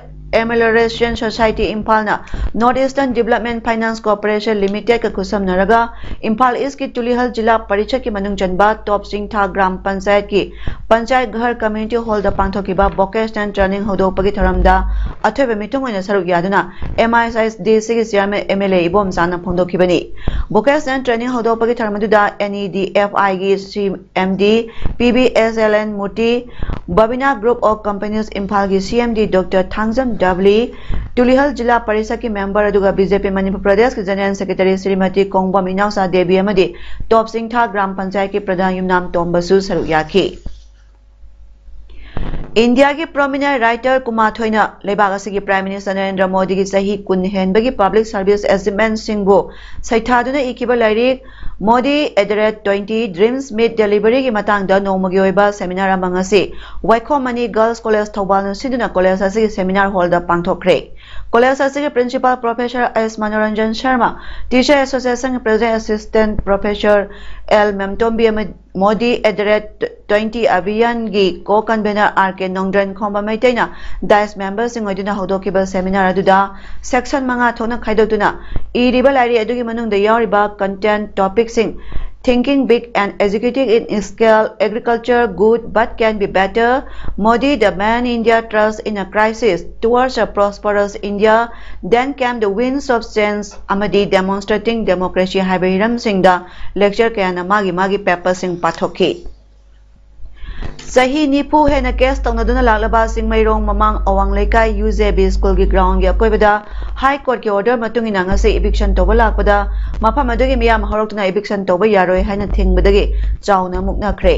Amelioration Society ꯏꯝꯐꯥꯜꯅ North Eastern Development Finance Corporation Limitedꯀ ꯈꯨꯠꯁꯝꯅꯔꯒ Imphal Eastꯀꯤ Tulihal ꯖꯤꯂꯥ ꯄꯔꯤꯁꯠꯀꯤ ꯃꯅꯨꯡ ꯆꯟꯕ ꯇꯣꯞ ꯆꯤꯡꯊꯥ ꯒ꯭ꯔꯥꯝ ꯄꯟꯆꯥꯌꯠꯀꯤ ꯄꯟꯆꯥꯌꯠ ꯘꯔ community hallꯗ ꯄꯥꯡꯊꯣꯛꯈꯤꯕ vocational training ꯍꯧꯗꯣꯛꯄꯒꯤ ꯊꯧꯔꯝꯗ ꯑꯊꯣꯏꯕ ꯃꯤꯊꯨꯡ ꯑꯣꯏꯅ ꯁꯔꯨꯛ ꯌꯥꯗꯨꯅ MISDCꯒꯤ Chairman MLA ꯏꯕꯣꯝꯆꯥꯅ ꯐꯣꯡꯗꯣꯛꯈꯤꯕꯅꯤ꯫ Vocational training ꯍꯧꯗꯣꯛꯄꯒꯤ ꯊꯧꯔꯝ ꯑꯗꯨꯗ NEDFIꯒꯤ CMD PBSLN Murthy, Babina Group of Companies ꯏꯝꯐꯥꯜꯒꯤ CMD Doctor ꯊꯥꯡꯖꯝ ꯗꯕꯂꯤ, ꯇꯨꯂꯤꯍꯜ ꯖꯤꯂꯥ ꯄꯔꯤꯁꯠꯀꯤ member ꯑꯗꯨꯒ BJP ꯃꯅꯤꯄꯨꯔ ꯄ꯭ꯔꯗꯦꯁꯀꯤ General Secretary ꯁ꯭ꯔꯤꯃꯇꯤ ꯀꯣꯡꯕꯝ ꯏꯅꯥꯎꯆꯥ ꯗꯦꯕꯤ ꯑꯃꯗꯤ ꯇꯣꯞ ꯆꯤꯡꯊꯥ ꯒ꯭ꯔꯥꯝ ꯄꯟꯆꯥꯌꯠꯀꯤ ꯄ꯭ꯔꯙꯥꯟ ꯌꯨꯝꯅꯥꯝ ꯇꯣꯝꯕꯁꯨ ꯁꯔꯨꯛ ꯌꯥꯈꯤ꯫ ꯏꯟꯗꯤꯌꯥꯒꯤ prominent writer ꯀꯨꯟꯃꯥꯊꯣꯏꯅ ꯂꯩꯕꯥꯛ ꯑꯁꯤꯒꯤ Prime Minister ꯅꯔꯦꯟꯗ꯭ꯔ ꯃꯣꯗꯤꯒꯤ ꯆꯍꯤ ꯀꯨꯟ ꯍꯦꯟꯕꯒꯤ public service achievementꯁꯤꯡꯕꯨ ꯁꯩꯊꯥꯗꯨꯅ ꯏꯈꯤꯕ ꯂꯥꯏꯔꯤꯛ Modi at the rate twenty Dreams Meet Deliveryꯒꯤ ꯃꯇꯥꯡꯗ ꯅꯣꯡꯃꯒꯤ ꯑꯣꯏꯕ seminar ꯑꯃ ꯉꯁꯤ ꯋꯥꯏꯈꯣꯝ ꯃꯅꯤ Girls College ꯊꯧꯕꯥꯜꯅ ꯁꯤꯟꯗꯨꯅ college ꯑꯁꯤꯒꯤ seminar hallꯗ ꯄꯥꯡꯊꯣꯛꯈ꯭ꯔꯦ꯫ College ꯑꯁꯤꯒꯤ Principal Professor S Manoranjan Sharma, Teacher Association President Assistant Professor L ꯃꯦꯝꯇꯣꯝꯕꯤ ꯑꯃꯗꯤ Modi at the rate twenty ꯑꯚꯤꯌꯥꯟꯒꯤ co-convener R K ꯅꯣꯡꯗ꯭ꯔꯟ ꯈꯣꯝꯕ ꯃꯩꯇꯩꯅ dais memberꯁꯤꯡ ꯑꯣꯏꯗꯨꯅ ꯍꯧꯗꯣꯛꯈꯤꯕ seminar ꯑꯗꯨꯗ section ꯃꯉꯥ ꯊꯣꯛꯅ ꯈꯥꯏꯗꯣꯛꯇꯨꯅ ꯏꯔꯤꯕ ꯂꯥꯏꯔꯤꯛ ꯑꯗꯨꯒꯤ ꯃꯅꯨꯡꯗ ꯌꯥꯎꯔꯤꯕ content topicꯁꯤꯡ Thinking big and executing in scale, agriculture good but can be better. Modi, the man India trusts in a crisis, towards a prosperous India, then came the winds of change ꯑꯃꯗꯤ Demonstrating Democracy ꯍꯥꯏꯕ ꯍꯤꯔꯝꯁꯤꯡꯗ lecture ꯀꯌꯥꯅ ꯃꯥꯒꯤ ꯃꯥꯒꯤ paperꯁꯤꯡ ꯄꯥꯊꯣꯛꯈꯤ꯫ ꯆꯍꯤ ꯅꯤꯐꯨ ꯍꯦꯟꯅ case ꯇꯧꯅꯗꯨꯅ ꯂꯥꯛꯂꯕ ꯆꯤꯡꯃꯩꯔꯣꯡ ꯃꯃꯥꯡ ꯑꯋꯥꯡ ꯂꯩꯀꯥꯏ ꯌꯨ ꯖꯦ ꯕꯤ ꯁ꯭ꯀꯨꯜꯒꯤ groundꯒꯤ ꯑꯀꯣꯏꯕꯗ High Courtꯀꯤ order ꯃꯇꯨꯡ ꯏꯟꯅ ꯉꯁꯤ eviction ꯇꯧꯕ ꯂꯥꯛꯄꯗ ꯃꯐꯝ ꯑꯗꯨꯒꯤ ꯃꯤꯌꯥꯝ ꯍꯧꯔꯛꯇꯨꯅ eviction ꯇꯧꯕ ꯌꯥꯔꯣꯏ ꯍꯥꯏꯅ ꯊꯤꯡꯕꯗꯒꯤ ꯆꯥꯎꯅ ꯃꯨꯛꯅꯈ꯭ꯔꯦ꯫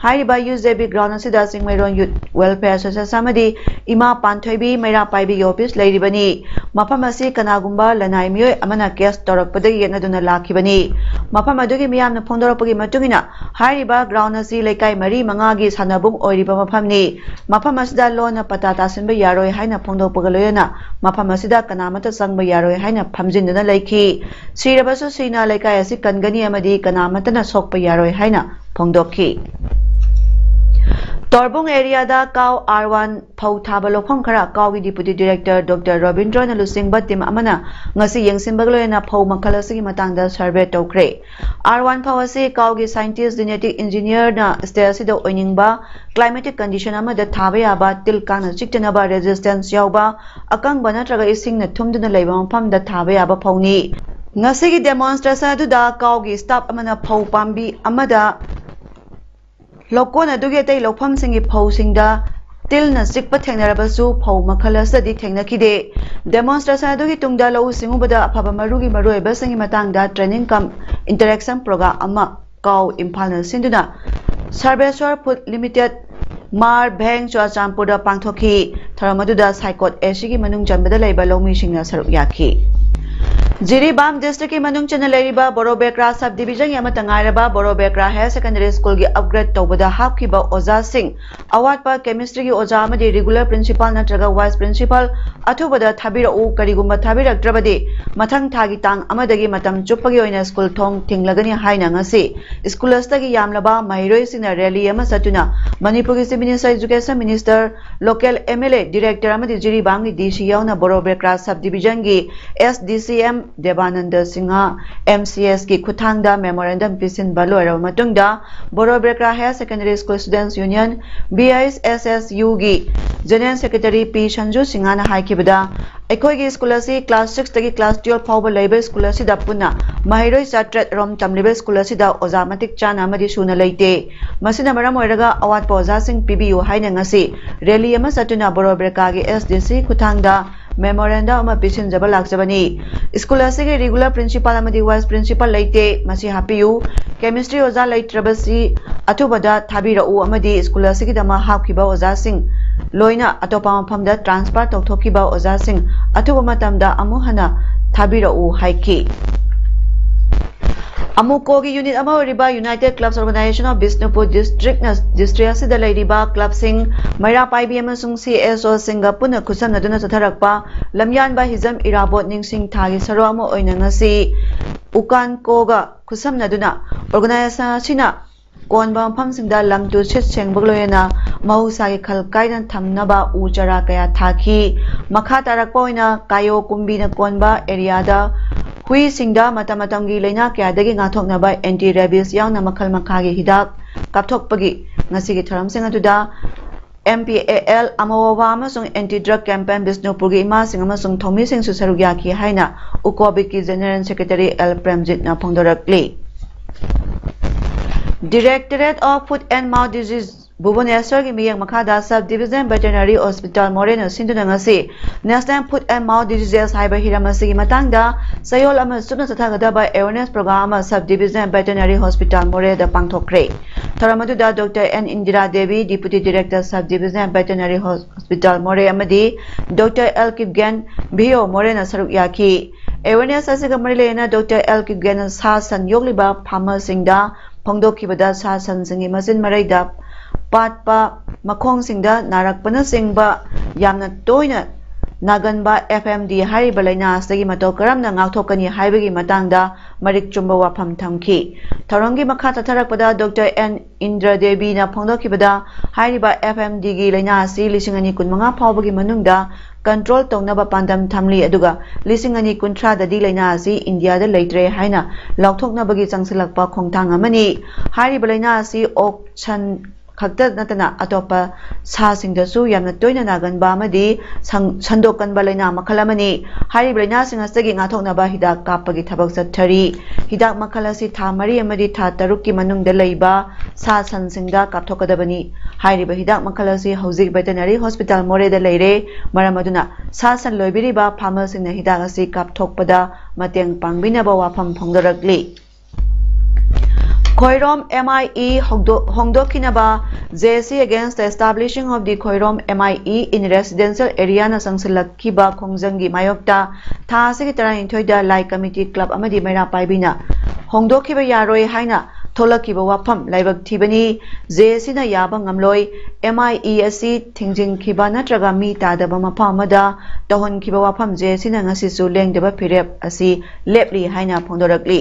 ꯍꯥꯏꯔꯤꯕ ꯌꯨ ꯖꯦ ꯕꯤ ground ꯑꯁꯤꯗ ꯆꯤꯡꯃꯩꯔꯣꯡ Youth Welfare Association ꯑꯃꯗꯤ ꯏꯃꯥ ꯄꯥꯟꯊꯣꯏꯕꯤ ꯃꯩꯔꯥ ꯄꯥꯏꯕꯤꯒꯤ office ꯂꯩꯔꯤꯕꯅꯤ꯫ ꯃꯐꯝ ꯑꯁꯤ ꯀꯅꯥꯒꯨꯝꯕ ꯂꯅꯥꯏ ꯃꯤꯑꯣꯏ ꯑꯃꯅ case ꯇꯧꯔꯛꯄꯗꯒꯤ ꯌꯦꯠꯅꯗꯨꯅ ꯂꯥꯛꯈꯤꯕꯅꯤ꯫ ꯃꯐꯝ ꯑꯗꯨꯒꯤ ꯃꯤꯌꯥꯝꯅ ꯐꯣꯡꯗꯣꯔꯛꯄꯒꯤ ꯃꯇꯨꯡ ꯏꯟꯅ ꯍꯥꯏꯔꯤꯕ ground ꯑꯁꯤ ꯂꯩꯀꯥꯏ ꯃꯔꯤ ꯃꯉꯥꯒꯤ ꯁꯥꯟꯅꯕꯨꯡ ꯑꯣꯏꯔꯤꯕ ꯃꯐꯝꯅꯤ꯫ ꯃꯐꯝ ꯑꯁꯤꯗ ꯂꯣꯟꯅ ꯄꯇꯥ ꯇꯥꯁꯤꯟꯕ ꯌꯥꯔꯣꯏ ꯍꯥꯏꯅ ꯐꯣꯡꯗꯣꯛꯄꯒ ꯂꯣꯏꯅꯅ ꯃꯐꯝ ꯑꯁꯤꯗ ꯀꯅꯥꯃꯠꯇ ꯆꯪꯕ ꯌꯥꯔꯣꯏ ꯍꯥꯏꯅ ꯐꯝꯖꯤꯟꯗꯨꯅ ꯂꯩꯈꯤ꯫ ꯁꯤꯔꯕꯁꯨ ꯁꯤꯅ ꯂꯩꯀꯥꯏ ꯑꯁꯤ ꯀꯟꯒꯅꯤ ꯑꯃꯗꯤ ꯀꯅꯥꯃꯠꯇꯅ ꯁꯣꯛꯄ ꯌꯥꯔꯣꯏ ꯍꯥꯏꯅ ꯐꯣꯡꯗꯣꯛꯈꯤ꯫ ꯇꯣꯔꯕꯨꯡ areaꯗ ꯀꯥꯎ R one ꯐꯧ ꯊꯥꯕ ꯂꯧꯐꯝ ꯈꯔ ꯀꯥꯎꯒꯤ Deputy Director Doctor ꯔꯣꯕꯤꯟꯗ꯭ꯔꯣꯅ ꯂꯨꯆꯤꯡꯕ team ꯑꯃꯅ ꯉꯁꯤ ꯌꯦꯡꯁꯤꯟꯕꯒ ꯂꯣꯏꯅꯅ ꯐꯧ ꯃꯈꯜ ꯑꯁꯤꯒꯤ ꯃꯇꯥꯡꯗ survey ꯇꯧꯈ꯭ꯔꯦ꯫ R one ꯐꯧ ꯑꯁꯤ ꯀꯥꯎꯒꯤ scientist genetic engineerꯅ state ꯑꯁꯤꯗ ꯑꯣꯏꯅꯤꯡꯕ climatic condition ꯑꯃꯗ ꯊꯥꯕ ꯌꯥꯕ, ꯇꯤꯜ ꯀꯥꯡꯅ ꯆꯤꯛꯇꯅꯕ resistance ꯌꯥꯎꯕ, ꯑꯀꯪꯕ ꯅꯠꯇ꯭ꯔꯒ ꯏꯁꯤꯡꯅ ꯊꯨꯝꯗꯨꯅ ꯂꯩꯕ ꯃꯐꯝꯗ ꯊꯥꯕ ꯌꯥꯕ ꯐꯧꯅꯤ꯫ ꯉꯁꯤꯒꯤ demonstration ꯑꯗꯨꯗ ꯀꯥꯎꯒꯤ staff ꯑꯃꯅ ꯐꯧ ꯄꯥꯝꯕꯤ ꯑꯃꯗ ꯂꯧꯀꯣꯟ ꯑꯗꯨꯒꯤ ꯑꯇꯩ ꯂꯧꯐꯝꯁꯤꯡꯒꯤ ꯐꯧꯁꯤꯡꯗ ꯇꯤꯜꯅ ꯆꯤꯛꯄ ꯊꯦꯡꯅꯔꯕꯁꯨ ꯐꯧ ꯃꯈꯜ ꯑꯁꯤꯗꯗꯤ ꯊꯦꯡꯅꯈꯤꯗꯦ꯫ Demonstration ꯑꯗꯨꯒꯤ ꯇꯨꯡꯗ ꯂꯧꯎ ꯁꯤꯡꯎꯕꯗ ꯑꯐꯕ ꯃꯔꯨꯒꯤ ꯃꯔꯨꯑꯣꯏꯕꯁꯤꯡꯒꯤ ꯃꯇꯥꯡꯗ training cum interaction program ꯑꯃ ꯀꯥꯎ ꯏꯝꯐꯥꯜꯅ ꯁꯤꯟꯗꯨꯅ Sarveshwar Food Limited, Mar Bheng, ꯆꯨꯔꯥꯆꯥꯟꯄꯨꯔꯗ ꯄꯥꯡꯊꯣꯛꯈꯤ꯫ ꯊꯧꯔꯝ ꯑꯗꯨꯗ ꯁꯥꯏꯀꯣꯠ ꯑꯦꯁꯤꯒꯤ ꯃꯅꯨꯡ ꯆꯟꯕꯗ ꯂꯩꯕ ꯂꯧꯃꯤꯁꯤꯡꯅ ꯁꯔꯨꯛ ꯌꯥꯈꯤ꯫ ꯖꯤꯔꯤꯕꯥꯝ districtꯀꯤ ꯃꯅꯨꯡ ꯆꯟꯅ ꯂꯩꯔꯤꯕ ꯕꯣꯔꯣꯕꯦꯀ꯭ꯔꯥ subdivisionꯒꯤ ꯑꯃꯠꯇ ꯉꯥꯏꯔꯕ ꯕꯣꯔꯣꯕꯦꯀ꯭ꯔꯥ Higher Secondary Schoolꯒꯤ upgrade ꯇꯧꯕꯗ ꯍꯥꯞꯈꯤꯕ ꯑꯣꯖꯥꯁꯤꯡ, ꯑꯋꯥꯠꯄ chemistryꯒꯤ ꯑꯣꯖꯥ ꯑꯃꯗꯤ regular principal ꯅꯠꯇ꯭ꯔꯒ vice principal ꯑꯊꯨꯕꯗ ꯊꯥꯕꯤꯔꯛꯎ, ꯀꯔꯤꯒꯨꯝꯕ ꯊꯥꯕꯤꯔꯛꯇ꯭ꯔꯕꯗꯤ ꯃꯊꯪ ꯊꯥꯒꯤ ꯇꯥꯡ ꯑꯃꯗꯒꯤ ꯃꯇꯝ ꯆꯨꯞꯄꯒꯤ ꯑꯣꯏꯅ school ꯊꯣꯡ ꯊꯤꯡꯂꯒꯅꯤ ꯍꯥꯏꯅ ꯉꯁꯤ school ꯑꯁꯤꯗꯒꯤ ꯌꯥꯝꯂꯕ ꯃꯍꯩꯔꯣꯏꯁꯤꯡꯅ rally ꯑꯃ ꯆꯠꯇꯨꯅ ꯃꯅꯤꯄꯨꯔꯒꯤ Chief Minister, Education Minister, local MLA, director ꯑꯃꯗꯤ ꯖꯤꯔꯤꯕꯥꯝꯒꯤ DC ꯌꯥꯎꯅ ꯕꯣꯔꯣꯕꯦꯀ꯭ꯔꯥ subdivisionꯒꯤ SDCM ꯗꯦꯕꯥꯅꯟꯗ ꯁꯤꯡꯍ, MCS ꯀꯤ ꯈꯨꯠꯊꯥꯡꯗ memorandum ꯄꯤꯁꯤꯟꯕ ꯂꯣꯏꯔꯕ ꯃꯇꯨꯡꯗ, ꯕꯣꯔꯣ ꯕ꯭ꯔꯦꯀ꯭ꯔꯥ Higher Secondary School Students Union, BISSU ꯒꯤ General Secretary ꯄꯤ ꯁꯟꯖꯨ ꯁꯤꯡꯍꯅ ꯍꯥꯏꯈꯤꯕꯗ, ꯑꯩꯈꯣꯏꯒꯤ ꯁ꯭ꯀꯨꯜ ꯑꯁꯤ class six ꯇꯒꯤ class twelve ꯐꯥꯎꯕ ꯂꯩꯕ ꯁ꯭ꯀꯨꯜ ꯑꯁꯤꯗ ꯄꯨꯟꯅ ꯃꯍꯩꯔꯣꯏ ꯆꯥꯇ꯭ꯔꯦꯠ ꯔꯣꯝ ꯇꯝꯂꯤꯕ ꯁ꯭ꯀꯨꯜ ꯑꯁꯤꯗ ꯑꯣꯖꯥ ꯃꯇꯤꯛ ꯆꯥꯅ ꯑꯃꯗꯤ ꯁꯨꯅ ꯂꯩꯇꯦ꯫ ꯃꯁꯤꯅ ꯃꯔꯝ ꯑꯣꯏꯔꯒ ꯑꯋꯥꯠꯄ ꯑꯣꯖꯥꯁꯤꯡ ꯄꯤꯕꯤꯌꯨ ꯍꯥꯏꯅ ꯉꯁꯤ rally ꯑꯃ ꯆꯠꯇꯨꯅ ꯕꯣꯔꯣ ꯕ꯭ꯔꯦꯀ꯭ꯔꯥꯒꯤ SDC ꯈꯨꯠꯊꯥꯡꯗ memorandum ꯑꯃ ꯄꯤꯁꯤꯟꯖꯕ ꯂꯥꯛꯆꯕꯅꯤ꯫ ꯁ꯭ꯀꯨꯜ ꯑꯁꯤꯒꯤ regular principal ꯑꯃꯗꯤ vice principal ꯂꯩꯇꯦ, ꯃꯁꯤ ꯍꯥꯞꯄꯤꯌꯨ꯫ Chemistry ꯑꯣꯖꯥ ꯂꯩꯇ꯭ꯔꯕꯁꯤ ꯑꯊꯨꯕꯗ ꯊꯥꯕꯤꯔꯛꯎ ꯑꯃꯗꯤ ꯁ꯭ꯀꯨꯜ ꯑꯁꯤꯒꯤꯗꯃꯛ ꯍꯥꯞꯈꯤꯕ ꯑꯣꯖꯥꯁꯤꯡ ꯂꯣꯏꯅ ꯑꯇꯣꯞꯄ ꯃꯐꯝꯗ transfer ꯇꯧꯊꯣꯛꯈꯤꯕ ꯑꯣꯖꯥꯁꯤꯡ ꯑꯊꯨꯕ ꯃꯇꯝꯗ ꯑꯃꯨꯛ ꯍꯟꯅ ꯊꯥꯕꯤꯔꯛꯎ ꯍꯥꯏꯈꯤ꯫ ꯑꯃꯨꯀꯣꯒꯤ unit ꯑꯃ ꯑꯣꯏꯔꯤꯕ United Clubs Organization of Bishnupur District ꯅ district ꯑꯁꯤꯗ ꯂꯩꯔꯤꯕ club ꯁꯤꯡ, ꯃꯩꯔꯥ ꯄꯥꯏꯕꯤ ꯑꯃꯁꯨꯡ CSO ꯁꯤꯡꯒ ꯄꯨꯟꯅ ꯈꯨꯠꯁꯝꯅꯗꯨꯅ ꯆꯠꯊꯔꯛꯄ ꯂꯝꯌꯥꯟꯕ ꯍꯤꯖꯝ ꯏꯔꯥꯕꯣꯠ ꯅꯤꯡꯁꯤꯡ ꯊꯥꯒꯤ ꯁꯔꯨꯛ ꯑꯃ ꯑꯣꯏꯅ ꯉꯁꯤ ꯎꯀꯥꯟꯀꯣꯒ ꯈꯨꯠꯁꯝꯅꯗꯨꯅ organization ꯑꯁꯤꯅ ꯀꯣꯟꯕ ꯃꯐꯝꯁꯤꯡꯗ ꯂꯝ ꯇꯨ ꯁꯤꯠ ꯁꯦꯡꯕꯒ ꯂꯣꯏꯅꯅ ꯃꯍꯧꯁꯥꯒꯤ ꯈꯜ ꯀꯥꯏꯗꯅ ꯊꯝꯅꯕ ꯎ ꯆꯥꯔꯥ ꯀꯌꯥ ꯊꯥꯈꯤ꯫ ꯃꯈꯥ ꯇꯥꯔꯛꯄ ꯑꯣꯏꯅ ꯀꯥꯌꯣ ꯀꯨꯝꯕꯤꯅ ꯀꯣꯟꯕ area ꯗ ꯍꯨꯏꯁꯤꯡꯗ ꯃꯇꯝ ꯃꯇꯝꯒꯤ ꯂꯥꯏꯅꯥ ꯀꯌꯥꯗꯒꯤ ꯉꯥꯛꯊꯣꯛꯅꯕ anti rabies ꯌꯥꯎꯅ ꯃꯈꯜ ꯃꯈꯥꯒꯤ ꯍꯤꯗꯥꯛ ꯀꯥꯞꯊꯣꯛꯄꯒꯤ ꯉꯁꯤꯒꯤ ꯊꯧꯔꯝꯁꯤꯡ ꯑꯗꯨꯗ MPAL, ꯑꯃꯋꯥ ꯑꯃꯁꯨꯡ Anti Drug Campaign ꯕꯤꯁꯅꯨꯄꯨꯔꯒꯤ ꯏꯃꯥꯁꯤꯡ ꯑꯃꯁꯨꯡ ꯊꯧꯃꯤꯁꯤꯡꯁꯨ ꯁꯔꯨꯛ ꯌꯥꯈꯤ ꯍꯥꯏꯅ ꯎꯀꯣꯕꯤꯛꯀꯤ General Secretary ꯑꯦꯜ ꯄ꯭ꯔꯦꯝꯖꯤꯠꯅ ꯐꯣꯡꯗꯣꯔꯛꯂꯤ꯫ Directorate of Foot and Mouth Disease ꯚꯨꯕꯅꯦꯁ꯭ꯋꯔꯒꯤ ꯃꯤꯠꯌꯦꯡ ꯃꯈꯥꯗ Sub Division Veterinary Hospital ꯃꯣꯔꯦꯅ ꯁꯤꯟꯗꯨꯅ ꯉꯁꯤ National Foot and Mouth Diseases ꯍꯥꯏꯕ ꯍꯤꯔꯝ ꯑꯁꯤꯒꯤ ꯃꯇꯥꯡꯗ ꯆꯌꯣꯜ ꯑꯃ ꯆꯨꯞꯅ ꯆꯠꯊꯒꯗꯕ awareness program ꯑꯃ Sub Division Veterinary Hospital ꯃꯣꯔꯦꯗ ꯄꯥꯡꯊꯣꯛꯈ꯭ꯔꯦ꯫ ꯊꯧꯔꯝ ꯑꯗꯨꯗ Doctor N Indira Devi, Deputy Director Sub Division Veterinary Hospital ꯃꯣꯔꯦ ꯑꯃꯗꯤ Doctor ꯑꯦꯜ ꯀꯤꯞꯒꯦꯟ, VO ꯃꯣꯔꯦꯅ ꯁꯔꯨꯛ ꯌꯥꯈꯤ꯫ Awareness ꯑꯁꯤꯒ ꯃꯔꯤ ꯂꯩꯅꯅ Doctor ꯑꯦꯜ ꯀꯤꯞꯒꯦꯟꯅ ꯁꯥ ꯁꯟ ꯌꯣꯛꯂꯤꯕ farmer ꯁꯤꯡꯗ ꯐꯣꯡꯗꯣꯛꯈꯤꯕꯗ ꯁꯥ ꯁꯟꯁꯤꯡꯒꯤ ꯃꯆꯤꯟ ꯃꯔꯩꯗ ꯄꯥꯠꯄ, ꯃꯈꯣꯡꯁꯤꯡꯗ ꯅꯥꯔꯛꯄꯅꯆꯤꯡꯕ ꯌꯥꯝꯅ ꯇꯣꯏꯅ ꯅꯥꯒꯟꯕ F M D ꯍꯥꯏꯔꯤꯕ ꯂꯥꯏꯅꯥ ꯑꯁꯤꯗꯒꯤ ꯃꯇꯧ ꯀꯔꯝꯅ ꯉꯥꯛꯊꯣꯛꯀꯅꯤ ꯍꯥꯏꯕꯒꯤ ꯃꯇꯥꯡꯗ ꯃꯔꯤꯛ ꯆꯨꯝꯕ ꯋꯥꯐꯝ ꯊꯝꯈꯤ꯫ ꯊꯧꯔꯝꯒꯤ ꯃꯈꯥ ꯆꯠꯊꯔꯛꯄꯗ ꯗꯣꯛꯇꯔ ꯑꯦꯟ ꯏꯟꯗ꯭ꯔ ꯗꯦꯕꯤꯅ ꯐꯣꯡꯗꯣꯛꯈꯤꯕꯗ, ꯍꯥꯏꯔꯤꯕ F M D ꯒꯤ ꯂꯥꯏꯅꯥ ꯑꯁꯤ ꯂꯤꯁꯤꯡ ꯑꯅꯤ ꯀꯨꯟꯃꯉꯥ ꯐꯥꯎꯕꯒꯤ ꯃꯅꯨꯡꯗ control ꯇꯧꯅꯕ ꯄꯥꯟꯗꯝ ꯊꯝꯂꯤ, ꯑꯗꯨꯒ ꯂꯤꯁꯤꯡ ꯑꯅꯤ ꯀꯨꯟꯊ꯭ꯔꯥꯗꯗꯤ ꯂꯥꯏꯅꯥ ꯑꯁꯤ ꯏꯟꯗꯤꯌꯥꯗ ꯂꯩꯇ꯭ꯔꯦ ꯍꯥꯏꯅ ꯂꯥꯎꯊꯣꯛꯅꯕꯒꯤ ꯆꯪꯁꯤꯜꯂꯛꯄ ꯈꯣꯡꯊꯥꯡ ꯑꯃꯅꯤ꯫ ꯍꯥꯏꯔꯤꯕ ꯂꯥꯏꯅꯥ ꯑꯁꯤ ꯑꯣꯛ, ꯁꯟ ꯈꯛꯇ ꯅꯠꯇꯅ ꯑꯇꯣꯞꯄ ꯁꯥꯁꯤꯡꯗꯁꯨ ꯌꯥꯝꯅ ꯇꯣꯏꯅ ꯅꯥꯒꯟꯕ ꯑꯃꯗꯤ ꯁꯟ-, ꯁꯟꯗꯣꯛꯀꯟꯕ ꯂꯥꯏꯅꯥ ꯃꯈꯜ ꯑꯃꯅꯤ꯫ ꯍꯥꯏꯔꯤꯕ ꯂꯥꯏꯅꯥꯁꯤꯡ ꯑꯁꯤꯗꯒꯤ ꯉꯥꯛꯊꯣꯛꯅꯕ ꯍꯤꯗꯥꯛ ꯀꯥꯞꯄꯒꯤ ꯊꯕꯛ ꯆꯠꯊꯔꯤ꯫ ꯍꯤꯗꯥꯛ ꯃꯈꯜ ꯑꯁꯤ ꯊꯥ ꯃꯔꯤ ꯑꯃꯗꯤ ꯊꯥ ꯇꯔꯨꯛꯀꯤ ꯃꯅꯨꯡꯗ ꯂꯩꯕ ꯁꯥ ꯁꯟꯁꯤꯡꯗ ꯀꯥꯞꯊꯣꯛꯀꯗꯕꯅꯤ꯫ ꯍꯥꯏꯔꯤꯕ ꯍꯤꯗꯥꯛ ꯃꯈꯜ ꯑꯁꯤ ꯍꯧꯖꯤꯛ ꯚꯦꯇꯦꯅꯔꯤ ꯍꯣꯁꯄꯤꯇꯥꯜ ꯃꯣꯔꯦꯗ ꯂꯩꯔꯦ꯫ ꯃꯔꯝ ꯑꯗꯨꯅ ꯁꯥ ꯁꯟ ꯂꯣꯏꯕꯤꯔꯤꯕ ꯐꯥꯔꯃꯔꯁꯤꯡꯅ ꯍꯤꯗꯥꯛ ꯑꯁꯤ ꯀꯥꯞꯊꯣꯛꯄꯗ ꯃꯇꯦꯡ ꯄꯥꯡꯕꯤꯅꯕ ꯋꯥꯐꯝ ꯐꯣꯡꯗꯣꯔꯛꯂꯤ꯫ Khoirom M I E ꯍꯧꯗꯣꯛ-, ꯍꯣꯡꯗꯣꯛꯈꯤꯅꯕ J C Against the Establishing of the Khoirom M I E in Residential Areaꯅ ꯆꯪꯁꯤꯜꯂꯛꯈꯤꯕ ꯈꯣꯡꯖꯪꯒꯤ ꯃꯥꯌꯣꯛꯇ ꯊꯥ ꯑꯁꯤꯒꯤ ꯇꯔꯥꯅꯤꯊꯣꯏꯗ ꯂꯥꯏ ꯀꯃꯤꯇꯤ ꯀ꯭ꯂꯕ ꯑꯃꯗꯤ ꯃꯩꯔꯥ ꯄꯥꯏꯕꯤꯅ ꯍꯣꯡꯗꯣꯛꯈꯤꯕ ꯌꯥꯔꯣꯏ ꯍꯥꯏꯅ ꯊꯣꯛꯂꯛꯈꯤꯕ ꯋꯥꯐꯝ ꯂꯥꯏꯕꯛ ꯊꯤꯕꯅꯤ꯫ J Cꯅ ꯌꯥꯕ ꯉꯝꯂꯣꯏ꯫ M I E ꯑꯁꯤ ꯊꯤꯡꯖꯤꯟꯈꯤꯕ ꯅꯠꯇ꯭ꯔꯒ ꯃꯤ ꯇꯥꯗꯕ ꯃꯐꯝ ꯑꯃꯗ ꯇꯧꯍꯟꯈꯤꯕ ꯋꯥꯐꯝ J Cꯅ ꯉꯁꯤꯁꯨ ꯂꯦꯡꯗꯕ ꯐꯤꯔꯦꯞ ꯑꯁꯤ ꯂꯦꯞꯂꯤ ꯍꯥꯏꯅ ꯐꯣꯡꯗꯣꯔꯛꯂꯤ꯫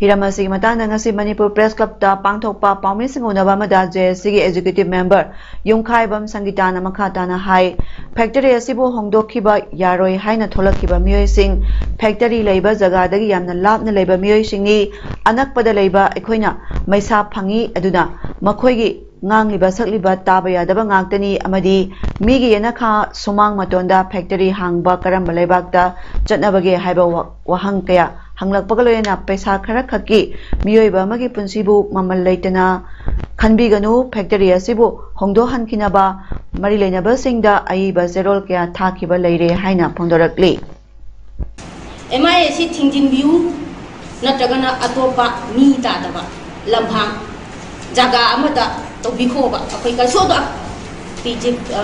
ꯍꯤꯔꯝ ꯑꯁꯤꯒꯤ ꯃꯇꯥꯡꯗ ꯉꯁꯤ ꯃꯅꯤꯄꯨꯔ ꯄ꯭ꯔꯦꯁ ꯀ꯭ꯂꯕꯇ ꯄꯥꯡꯊꯣꯛꯄ ꯄꯥꯎꯃꯤꯁꯤꯡ ꯎꯅꯕ ꯑꯃꯗ J C ꯒꯤ ꯑꯦꯛꯖꯤꯀ꯭ꯌꯨꯇꯤꯚ ꯃꯦꯝꯕꯔ ꯌꯨꯝꯈꯥꯏꯕꯝ ꯁꯪꯒꯤꯇꯥꯅ ꯃꯈꯥ ꯇꯥꯅ ꯍꯥꯏ, ꯐꯦꯛꯇꯔꯤ ꯑꯁꯤꯕꯨ ꯍꯣꯡꯗꯣꯛꯈꯤꯕ ꯌꯥꯔꯣꯏ ꯍꯥꯏꯅ ꯊꯣꯛꯂꯛꯈꯤꯕ ꯃꯤꯑꯣꯏꯁꯤꯡ ꯐꯦꯛꯇꯔꯤ ꯂꯩꯕ ꯖꯒꯥꯗꯒꯤ ꯌꯥꯝꯅ ꯂꯥꯞꯅ ꯂꯩꯕ ꯃꯤꯑꯣꯏꯁꯤꯡꯅꯤ꯫ ꯑꯅꯛꯄꯗ ꯂꯩꯕ ꯑꯩꯈꯣꯏꯅ ꯃꯩꯁꯥ ꯐꯪꯏ, ꯑꯗꯨꯅ ꯃꯈꯣꯏꯒꯤ ꯉꯥꯡꯂꯤꯕ ꯁꯛꯂꯤꯕ ꯇꯥꯕ ꯌꯥꯗꯕ ꯉꯥꯛꯇꯅꯤ ꯑꯃꯗꯤ ꯃꯤꯒꯤ ꯌꯦꯅꯈꯥ ꯁꯨꯃꯥꯡ ꯃꯇꯣꯟꯗ ꯐꯦꯛꯇꯔꯤ ꯍꯥꯡꯕ ꯀꯔꯝꯕ ꯂꯩꯕꯥꯛꯇ ꯆꯠꯅꯕꯒꯦ ꯍꯥꯏꯕ ꯋꯥ-, ꯋꯥꯍꯪ ꯀꯌꯥ ꯍꯪꯂꯛꯄꯒ ꯂꯣꯏꯅꯅ ꯄꯩꯁꯥ ꯈꯔꯈꯛꯀꯤ ꯃꯤꯑꯣꯏꯕ ꯑꯃꯒꯤ ꯄꯨꯟꯁꯤꯕꯨ ꯃꯃꯜ ꯂꯩꯇꯅ ꯈꯟꯕꯤꯒꯅꯨ, ꯐꯦꯛꯇꯔꯤ ꯑꯁꯤꯕꯨ ꯍꯣꯡꯗꯣꯛꯍꯟꯈꯤꯅꯕ ꯃꯔꯤ ꯂꯩꯅꯕꯁꯤꯡꯗ ꯑꯏꯕ ꯆꯦꯔꯣꯜ ꯀꯌꯥ ꯊꯥꯈꯤꯕ ꯂꯩꯔꯦ ꯍꯥꯏꯅ ꯐꯣꯡꯗꯣꯔꯛꯂꯤ꯫ M I A ꯑꯁꯤ ꯊꯤꯡꯖꯤꯟꯕꯤꯌꯨ, ꯅꯠꯇ꯭ꯔꯒꯅ ꯑꯇꯣꯞꯄ ꯃꯤ ꯇꯥꯗꯕ ꯂꯝꯍꯥꯡ ꯖꯒꯥ ꯑꯃꯗ ꯇꯧꯕꯤꯈꯣꯕ꯫ ꯑꯩꯈꯣꯏ ꯀꯩꯁꯨ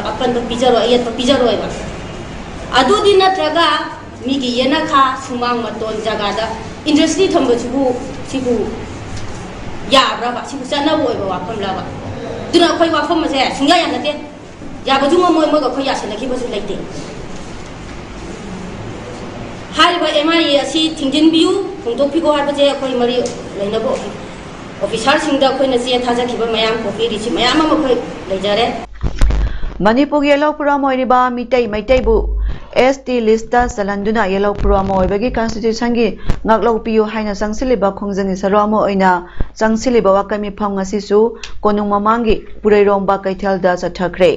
ꯑꯄꯟꯕ ꯄꯤꯖꯔꯣꯏ, ꯑꯌꯦꯠꯄ ꯄꯤꯖꯔꯣꯏꯕ꯫ ꯑꯗꯨꯗꯤ ꯅꯠꯇ꯭ꯔꯒ ꯃꯤꯒꯤ ꯌꯦꯅꯈꯥ ꯁꯨꯃꯥꯡ ꯃꯇꯣꯟ ꯖꯒꯥꯗ ꯏꯟꯗꯁꯇ꯭ꯔꯤ ꯊꯝꯕꯁꯤꯕꯨ, ꯁꯤꯕꯨ ꯌꯥꯕ꯭ꯔꯕ? ꯁꯤꯕꯨ ꯆꯠꯅꯕ ꯑꯣꯏꯕ ꯋꯥꯐꯝꯂꯕ? ꯑꯗꯨꯅ ꯑꯩꯈꯣꯏ ꯋꯥꯐꯝ ꯑꯁꯦ ꯁꯨꯡꯌꯥ ꯌꯥꯅꯗꯦ꯫ ꯌꯥꯕꯁꯨ ꯉꯝꯃꯣꯏ, ꯃꯣꯏꯒ ꯑꯩꯈꯣꯏ ꯌꯥꯁꯤꯟꯅꯈꯤꯕꯁꯨ ꯂꯩꯇꯦ꯫ ꯍꯥꯏꯔꯤꯕ ꯑꯦꯝ ꯑꯥꯏ ꯑꯦ ꯑꯁꯤ ꯊꯤꯡꯖꯤꯟꯕꯤꯌꯨ, ꯍꯣꯡꯗꯣꯛꯄꯤꯈꯣ ꯍꯥꯏꯕꯁꯦ ꯑꯩꯈꯣꯏ ꯃꯔꯤ ꯂꯩꯅꯕ ꯑꯣꯐꯤꯁꯥꯔꯁꯤꯡꯗ ꯑꯩꯈꯣꯏꯅ ꯆꯦ ꯊꯥꯖꯈꯤꯕ ꯃꯌꯥꯝ, ꯀꯣꯄꯤ ꯔꯤꯁꯤꯠ ꯃꯌꯥꯝ ꯑꯃ ꯑꯩꯈꯣꯏ ꯂꯩꯖꯔꯦ꯫ ꯃꯅꯤꯄꯨꯔꯒꯤ ꯌꯦꯜꯍꯧ ꯄꯨꯔꯥꯝ ꯑꯣꯏꯔꯤꯕ ꯃꯤꯇꯩ ꯃꯩꯇꯩꯕꯨ ꯑꯦꯁ ꯇꯤ ꯂꯤꯁꯇ ꯆꯜꯍꯟꯗꯨꯅ ꯌꯦꯜꯍꯧ ꯄꯨꯔꯥꯝ ꯑꯣꯏꯕꯒꯤ ꯀꯟꯁꯇꯤꯇ꯭ꯌꯨꯁꯟꯒꯤ ꯉꯥꯛꯂꯧ ꯄꯤꯌꯨ ꯍꯥꯏꯅ ꯆꯪꯁꯤꯜꯂꯤꯕ ꯈꯣꯡꯖꯪꯒꯤ ꯁꯔꯨꯛ ꯑꯃ ꯑꯣꯏꯅ ꯆꯪꯁꯤꯜꯂꯤꯕ ꯋꯥꯀꯠ ꯃꯤꯐꯝ ꯉꯁꯤꯁꯨ ꯀꯣꯅꯨꯡ ꯃꯃꯥꯡꯒꯤ ꯄꯨꯔꯩꯔꯣꯝꯕ ꯀꯩꯊꯦꯜꯗ ꯆꯠꯊꯈ꯭ꯔꯦ꯫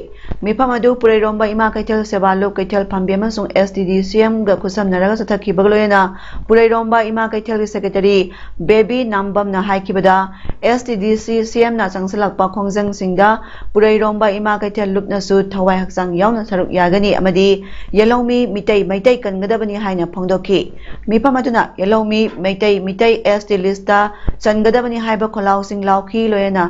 ꯃꯤꯐꯝ ꯑꯗꯨ ꯄꯨꯔꯩꯔꯣꯝꯕ ꯏꯃꯥ ꯀꯩꯊꯦꯜ, ꯁꯦꯕꯥꯂꯨꯞ ꯀꯩꯊꯦꯜ ꯐꯝꯕꯤ ꯑꯃꯁꯨꯡ ꯑꯦꯁ ꯇꯤ ꯗꯤ ꯁꯤ ꯑꯦꯝꯒ ꯈꯨꯠꯁꯝꯅꯔꯒ ꯆꯠꯊꯈꯤꯕꯒ ꯂꯣꯏꯅꯅ ꯄꯨꯔꯩꯔꯣꯝꯕ ꯏꯃꯥ ꯀꯩꯊꯦꯜꯒꯤ ꯁꯦꯀ꯭ꯔꯦꯇꯔꯤ ꯕꯦꯕꯤ ꯅꯥꯝꯕꯝꯅ ꯍꯥꯏꯈꯤꯕꯗ, ꯑꯦꯁ ꯇꯤ ꯗꯤ ꯁꯤ ꯁꯤ ꯑꯦꯝꯅ ꯆꯪꯁꯤꯜꯂꯛꯄ ꯈꯣꯡꯖꯪꯁꯤꯡꯗ ꯄꯨꯔꯩꯔꯣꯝꯕ ꯏꯃꯥ ꯀꯩꯊꯦꯜ ꯂꯨꯞꯅꯁꯨ ꯊꯋꯥꯏ ꯍꯛꯆꯥꯡ ꯌꯥꯎꯅ ꯁꯔꯨꯛ ꯌꯥꯒꯅꯤ ꯑꯃꯗꯤ ꯌꯦꯜꯍꯧꯃꯤ ꯃꯤꯇꯩ ꯃꯩꯇꯩ ꯀꯟꯒꯗꯕꯅꯤ ꯍꯥꯏꯅ ꯐꯣꯡꯗꯣꯛꯈꯤ꯫ ꯃꯤꯐꯝ ꯑꯗꯨꯅ ꯌꯦꯜꯍꯧꯃꯤ ꯃꯩꯇꯩ ꯃꯤꯇꯩ ꯑꯦꯁ ꯇꯤ ꯂꯤꯁꯇ ꯆꯟꯒꯗꯕꯅꯤ ꯍꯥꯏꯕ ꯈꯣꯜꯂꯥꯎꯁꯤꯡ ꯂꯥꯎꯈꯤ꯫ ꯂꯣꯏꯅꯅ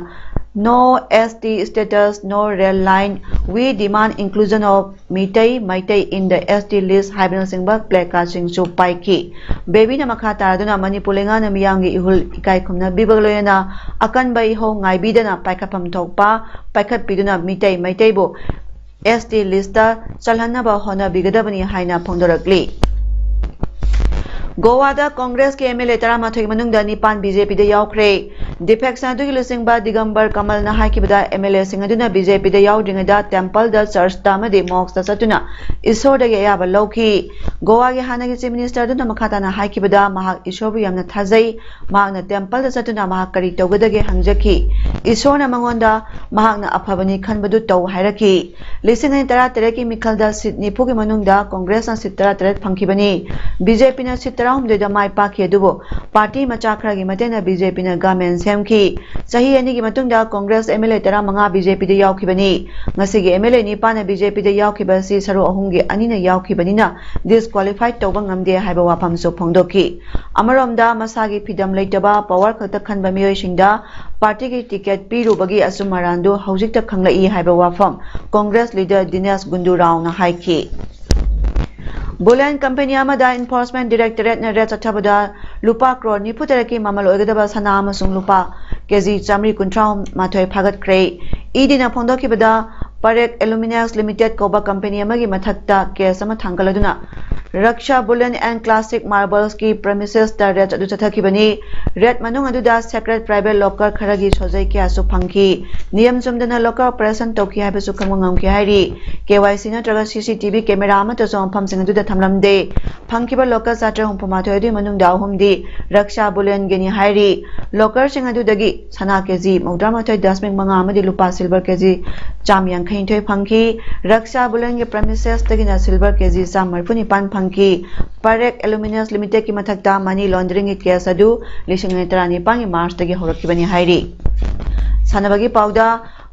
"No S T status, no rail line, we demand inclusion of Meitei, Meitei in the S T list" ꯍꯥꯏꯕꯅꯆꯤꯡꯕ placardꯁꯤꯡꯁꯨ ꯄꯥꯏꯈꯤ꯫ ꯕꯦꯕꯤꯅ ꯃꯈꯥ ꯇꯥꯔꯗꯨꯅ ꯃꯅꯤꯄꯨꯔ ꯂꯩꯉꯥꯛꯅ ꯃꯤꯌꯥꯝꯒꯤ ꯏꯍꯨꯜ ꯏꯀꯥꯏ ꯈꯨꯝꯅꯕꯤꯕꯒ ꯂꯣꯏꯅꯅ ꯑꯀꯟꯕ ꯏꯍꯧ ꯉꯥꯏꯕꯤꯗꯅ ꯄꯥꯏꯈꯠꯐꯝ ꯊꯣꯛꯄ ꯄꯥꯏꯈꯠꯄꯤꯗꯨꯅ ꯃꯤꯇꯩ ꯃꯩꯇꯩꯕꯨ ꯑꯦꯁ ꯇꯤ ꯂꯤꯁꯇ ꯆꯜꯍꯟꯅꯕ ꯍꯣꯠꯅꯕꯤꯒꯗꯕꯅꯤ ꯍꯥꯏꯅ ꯐꯣꯡꯗꯣꯔꯛꯂꯤ꯫ ꯒꯣꯋꯥꯗ ꯀꯣꯡꯒ꯭ꯔꯦꯁꯀꯤ ꯑꯦꯝ ꯑꯦꯜ ꯑꯦ ꯇꯔꯥꯃꯥꯊꯣꯏꯒꯤ ꯃꯅꯨꯡꯗ ꯅꯤꯄꯥꯟ ꯕꯤ ꯖꯦ ꯄꯤꯗ ꯌꯥꯎꯈ꯭ꯔꯦ꯫ Defection ꯑꯗꯨꯒꯤ ꯂꯨꯆꯤꯡꯕ ꯗꯤꯒꯝꯕꯔ ꯀꯃꯜꯅ ꯍꯥꯏꯈꯤꯕꯗ, ꯑꯦꯝ ꯑꯦꯜ ꯑꯦꯁꯤꯡ ꯑꯗꯨꯅ ꯕꯤ ꯖꯦ ꯄꯤꯗ ꯌꯥꯎꯗ꯭ꯔꯤꯉꯩꯗ ꯇꯦꯝꯄꯜꯗ, ꯆꯔꯆꯇ ꯑꯃꯗꯤ ꯃꯣꯛꯁꯇ ꯆꯠꯇꯨꯅ ꯏꯁꯣꯔꯗꯒꯤ ꯑꯌꯥꯕ ꯂꯧꯈꯤ꯫ ꯒꯣꯋꯥꯒꯤ ꯍꯥꯟꯅꯒꯤ ꯆꯤꯐ ꯃꯤꯅꯤꯁꯇꯔ ꯑꯗꯨꯅ ꯃꯈꯥ ꯇꯥꯅ ꯍꯥꯏꯈꯤꯕꯗ, ꯃꯍꯥꯛ ꯏꯁꯣꯔꯕꯨ ꯌꯥꯝꯅ ꯊꯥꯖꯩ꯫ ꯃꯍꯥꯛꯅ ꯇꯦꯝꯄꯜꯗ ꯆꯠꯇꯨꯅ ꯃꯍꯥꯛ ꯀꯔꯤ ꯇꯧꯒꯗꯒꯦ ꯍꯪꯖꯈꯤ꯫ ꯏꯁꯣꯔꯅ ꯃꯉꯣꯟꯗ ꯃꯍꯥꯛꯅ ꯑꯐꯕꯅꯤ ꯈꯟꯕꯗꯨ ꯇꯧ ꯍꯥꯏꯔꯛꯈꯤ꯫ ꯂꯤꯁꯤꯡ ꯑꯅꯤ ꯇꯔꯥꯇꯔꯦꯠꯀꯤ ꯃꯤꯈꯜꯗ ꯁꯤꯠ ꯅꯤꯐꯨꯒꯤ ꯃꯅꯨꯡꯗ ꯀꯣꯡꯒ꯭ꯔꯦꯁꯅ ꯁꯤꯠ ꯇꯔꯥꯇꯔꯦꯠ ꯐꯪꯈꯤꯕꯅꯤ꯫ ꯕꯤ ꯖꯦ ꯄꯤꯅ ꯁꯤꯠ ꯇꯔꯥꯍꯨꯝꯗꯣꯏꯗ ꯃꯥꯏ ꯄꯥꯛꯈꯤ, ꯑꯗꯨꯕꯨ ꯄꯥꯔꯇꯤ ꯃꯆꯥ ꯈꯔꯒꯤ ꯃꯇꯦꯡꯅ ꯕꯤ ꯖꯦ ꯄꯤꯅ ꯒꯃꯦꯟ ꯁꯦꯝꯈꯤ꯫ ꯆꯍꯤ ꯑꯅꯤꯒꯤ ꯃꯇꯨꯡꯗ ꯀꯣꯡꯒ꯭ꯔꯦꯁ ꯑꯦꯝ ꯑꯦꯜ ꯑꯦ ꯇꯔꯥꯃꯉꯥ ꯕꯤ ꯖꯦ ꯄꯤꯗ ꯌꯥꯎꯈꯤꯕꯅꯤ꯫ ꯉꯁꯤꯒꯤ ꯑꯦꯝ ꯑꯦꯜ ꯑꯦ ꯅꯤꯄꯥꯟꯅ ꯕꯤ ꯖꯦ ꯄꯤꯗ ꯌꯥꯎꯈꯤꯕ ꯑꯁꯤ ꯁꯔꯨꯛ ꯑꯍꯨꯝꯒꯤ ꯑꯅꯤꯅ ꯌꯥꯎꯈꯤꯕꯅꯤꯅ ꯗꯤꯁꯀ꯭ꯋꯥꯂꯤꯐꯥꯏ ꯇꯧꯕ ꯉꯝꯗꯦ ꯍꯥꯏꯕ ꯋꯥꯐꯝꯁꯨ ꯐꯣꯡꯗꯣꯛꯈꯤ꯫ ꯑꯃꯔꯣꯝꯗ, ꯃꯁꯥꯒꯤ ꯐꯤꯗꯝ ꯂꯩꯇꯕ, ꯄꯋꯥꯔ ꯈꯛꯇ ꯈꯟꯕ ꯃꯤꯑꯣꯏꯁꯤꯡꯗ ꯄꯥꯔꯇꯤꯒꯤ ꯇꯤꯀꯦꯠ ꯄꯤꯔꯨꯕꯒꯤ ꯑꯆꯨꯝ ꯑꯔꯥꯟꯗꯨ ꯍꯧꯖꯤꯛꯇ ꯈꯪꯂꯛꯏ ꯍꯥꯏꯕ ꯋꯥꯐꯝ ꯀꯣꯡꯒ꯭ꯔꯦꯁ ꯂꯤꯗꯔ ꯗꯤꯅꯦꯁ ꯒꯨꯟꯗꯨ ꯔꯥꯎꯅ ꯍꯥꯏꯈꯤ꯫ ꯕꯨꯂꯤꯌꯟ ꯀꯝꯄꯦꯅꯤ ꯑꯃꯗ ꯏꯟꯐꯣꯔꯁꯃꯦꯟ ꯗꯤꯔꯦꯛꯇꯣꯔꯦꯠꯅ ꯔꯦꯗ ꯆꯠꯊꯕꯗ ꯂꯨꯄꯥ ꯀ꯭ꯔꯣꯔ ꯅꯤꯐꯨ ꯇꯔꯦꯠꯀꯤ ꯃꯃꯜ ꯑꯣꯏꯒꯗꯕ ꯁꯅꯥ ꯑꯃꯁꯨꯡ ꯂꯨꯄꯥ ꯀꯦꯖꯤ ꯆꯥꯃꯔꯤ ꯀꯨꯟꯊ꯭ꯔꯥ ꯃꯥꯊꯣꯏ ꯐꯥꯒꯠꯈ꯭ꯔꯦ꯫ ꯏ ꯗꯤꯅ ꯐꯣꯡꯗꯣꯛꯈꯤꯕꯗ, ꯄꯔꯦꯛ ꯑꯦꯂꯨꯃꯤꯅꯁ ꯂꯤꯃꯤꯇꯦꯗ ꯀꯧꯕ ꯀꯝꯄꯦꯅꯤ ꯑꯃꯒꯤ ꯃꯊꯛꯇ ꯀꯦꯁ ꯑꯃ ꯊꯥꯡꯒꯠꯂꯗꯨꯅ ꯔꯛꯁꯥ ꯕꯨꯂꯦꯟ ꯑꯦꯟ ꯀ꯭ꯂꯥꯁꯤꯛ ꯃꯥꯔꯕꯜꯁꯀꯤ ꯄ꯭ꯔꯦꯃꯤꯁꯦꯁꯇ ꯔꯦꯗ ꯑꯗꯨ ꯆꯠꯊꯈꯤꯕꯅꯤ꯫ ꯔꯦꯗ ꯃꯅꯨꯡ ꯑꯗꯨꯗ ꯁꯦꯀ꯭ꯔꯦꯠ ꯄ꯭ꯔꯥꯏꯚꯦꯠ ꯂꯣꯀꯔ ꯈꯔꯒꯤ ꯁꯣꯖꯩ ꯀꯌꯥꯁꯨ ꯐꯪꯈꯤ꯫ ꯅꯤꯌꯝ ꯆꯨꯝꯗꯅ ꯂꯣꯀꯔ ꯑꯣꯄꯔꯦꯁꯟ ꯇꯧꯈꯤ ꯍꯥꯏꯕꯁꯨ ꯈꯪꯕ ꯉꯝꯈꯤ ꯍꯥꯏꯔꯤ꯫ ꯀꯦ ꯋꯥꯏ ꯁꯤ ꯅꯠꯇ꯭ꯔꯒ ꯁꯤ ꯁꯤ ꯇꯤ ꯚꯤ ꯀꯦꯃꯦꯔꯥ ꯑꯃꯠꯇꯁꯨ ꯃꯐꯝꯁꯤꯡ ꯑꯗꯨꯗ ꯊꯝꯂꯝꯗꯦ꯫ ꯐꯪꯈꯤꯕ ꯂꯣꯀꯔ ꯆꯥꯇ꯭ꯔꯦꯠ ꯍꯨꯝꯐꯨ ꯃꯥꯊꯣꯏ ꯑꯗꯨꯒꯤ ꯃꯅꯨꯡꯗ ꯑꯍꯨꯝꯗꯤ ꯔꯛꯁꯥ ꯕꯨꯂꯦꯟꯒꯤꯅꯤ ꯍꯥꯏꯔꯤ꯫ ꯂꯣꯀꯔꯁꯤꯡ ꯑꯗꯨꯗꯒꯤ ꯁꯅꯥ ꯀꯦꯖꯤ ꯃꯧꯗ꯭ꯔꯥ ꯃꯥꯊꯣꯏ ꯗꯁꯃꯤꯛ ꯃꯉꯥ ꯑꯃꯗꯤ ꯂꯨꯄꯥ ꯁꯤꯜꯚꯔ ꯀꯦꯖꯤ ꯆꯥꯝ ꯌꯥꯡꯈꯩ ꯅꯤꯊꯣꯏ ꯐꯪꯈꯤ꯫ ꯔꯛꯁꯥ ꯕꯨꯂꯦꯟꯒꯤ ꯄ꯭ꯔꯦꯃꯤꯁꯦꯁꯇꯒꯤꯅ ꯁꯤꯜꯚꯔ ꯀꯦꯖꯤ ꯆꯥꯝ ꯃꯔꯤꯐꯨ ꯅꯤꯄꯥꯟ ꯐꯪꯈꯤ꯫ ꯄꯔꯦꯛ ꯑꯦꯂꯨꯃꯤꯅꯁ ꯂꯤꯃꯤꯇꯦꯗꯀꯤ ꯃꯊꯛꯇ ꯃꯅꯤ ꯂꯣꯟꯗ꯭ꯔꯤꯡꯒꯤ ꯀꯦꯁ ꯑꯗꯨ ꯂꯤꯁꯤꯡ ꯑꯅꯤ ꯇꯔꯥꯅꯤꯄꯥꯟꯒꯤ ꯃꯥꯔꯆꯇꯒꯤ ꯍꯧꯔꯛꯈꯤꯕꯅꯤ ꯍꯥꯏꯔꯤ꯫ ꯁꯥꯟꯅꯕꯒꯤ ꯄꯥꯎꯗ,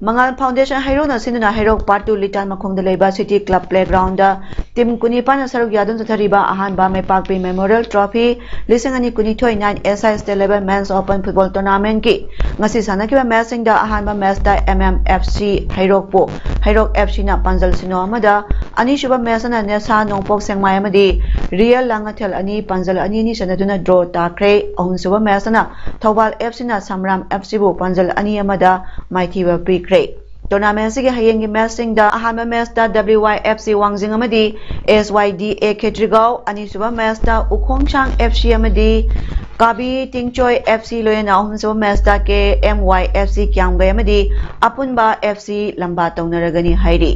ꯃꯉꯥꯜ ꯐꯥꯎꯟꯗꯦꯁꯟ ꯍꯩꯔꯣꯛꯅ ꯁꯤꯟꯗꯨꯅ ꯍꯩꯔꯣꯛ ꯄꯥꯔꯠ ꯇꯨ ꯂꯤꯇꯥꯟ ꯃꯈꯣꯡꯗ ꯂꯩꯕ ꯁꯤꯇꯤ ꯀ꯭ꯂꯕ ꯄ꯭ꯂꯦꯒ꯭ꯔꯥꯎꯟꯗ ꯇꯤꯝ ꯀꯨꯟꯅꯤꯄꯥꯟꯅ ꯁꯔꯨꯛ ꯌꯥꯗꯨꯅ ꯆꯠꯊꯔꯤꯕ ꯑꯍꯥꯟꯕ ꯃꯩꯄꯥꯛꯄꯤ ꯃꯦꯃꯣꯔꯤꯌꯦꯜ ꯇ꯭ꯔꯣꯐꯤ ꯂꯤꯁꯤꯡ ꯑꯅꯤ ꯀꯨꯟꯅꯤꯊꯣꯏ ꯅꯥꯏꯟ ꯑꯦꯁ ꯑꯥꯏ ꯁ꯭ꯇꯦꯠ ꯂꯦꯚꯦꯜ ꯃꯦꯟꯁ ꯑꯣꯄꯟ ꯐꯨꯠꯕꯣꯜ ꯇꯣꯔꯅꯥꯃꯦꯟꯠꯀꯤ ꯉꯁꯤ ꯁꯥꯟꯅꯈꯤꯕ ꯃꯦꯆꯁꯤꯡꯗ ꯑꯍꯥꯟꯕ ꯃꯦꯆꯇ ꯑꯦꯝ ꯑꯦꯝ ꯑꯦꯐ ꯁꯤ ꯍꯩꯔꯣꯛꯄꯨ ꯍꯩꯔꯣꯛ ꯑꯦꯐ ꯁꯤꯅ ꯄꯥꯟꯖꯜ ꯁꯤꯅꯣ ꯑꯃꯗ, ꯑꯅꯤꯁꯨꯕ ꯃꯦꯆꯇꯅ ꯅꯦꯁꯥ ꯅꯣꯡꯄꯣꯛ ꯁꯦꯡꯃꯥꯏ ꯑꯃꯗꯤ ꯔꯤꯌꯦꯜ ꯂꯥꯡꯉꯊꯦꯜ ꯑꯅꯤ ꯄꯥꯟꯖꯜ ꯑꯅꯤ ꯑꯅꯤ ꯆꯟꯅꯗꯨꯅ ꯗ꯭ꯔꯣ ꯇꯥꯈ꯭ꯔꯦ꯫ ꯑꯍꯨꯝꯁꯨꯕ ꯃꯦꯆꯇꯅ ꯊꯧꯕꯥꯜ ꯑꯦꯐ ꯁꯤꯅ ꯁꯝꯔꯥꯝ ꯑꯦꯐ ꯁꯤꯕꯨ ꯄꯥꯟꯖꯜ ꯑꯅꯤ ꯑꯃꯗ ꯃꯥꯏꯊꯤꯕ ꯄꯤꯈ꯭ꯔꯦ꯫ ꯇꯣꯔꯅꯥꯃꯦꯟꯠꯁꯤꯒꯤ ꯍꯌꯦꯡꯒꯤ ꯃꯦꯆꯁꯤꯡꯗ ꯑꯍꯥꯟꯕ ꯃꯦꯆꯇ ꯗꯕ꯭ꯂꯤꯌꯨ ꯋꯥꯏ ꯑꯦꯐ ꯁꯤ ꯋꯥꯡꯖꯤꯡ ꯑꯃꯗꯤ ꯑꯦꯁ ꯋꯥꯏ ꯗꯤ ꯑꯦ ꯈꯦꯇ꯭ꯔꯤꯒꯥꯎ, ꯑꯅꯤꯁꯨꯕ ꯃꯦꯆꯇ ꯎꯈꯣꯡꯁꯥꯡ ꯑꯦꯐ ꯁꯤ ꯑꯃꯗꯤ ꯀꯥꯕꯤ ꯇꯤꯡꯆꯣꯏ ꯑꯦꯐ ꯁꯤ, ꯂꯣꯏꯅꯅ ꯑꯍꯨꯝꯁꯨꯕ ꯃꯦꯆꯇ ꯀꯦ ꯑꯦꯝ ꯋꯥꯏ ꯑꯦꯐ ꯁꯤ ꯀ꯭ꯌꯥꯝꯒꯩ ꯑꯃꯗꯤ ꯑꯄꯨꯟꯕ ꯑꯦꯐ ꯁꯤ ꯂꯝꯕꯥ ꯇꯧꯅꯔꯒꯅꯤ ꯍꯥꯏꯔꯤ꯫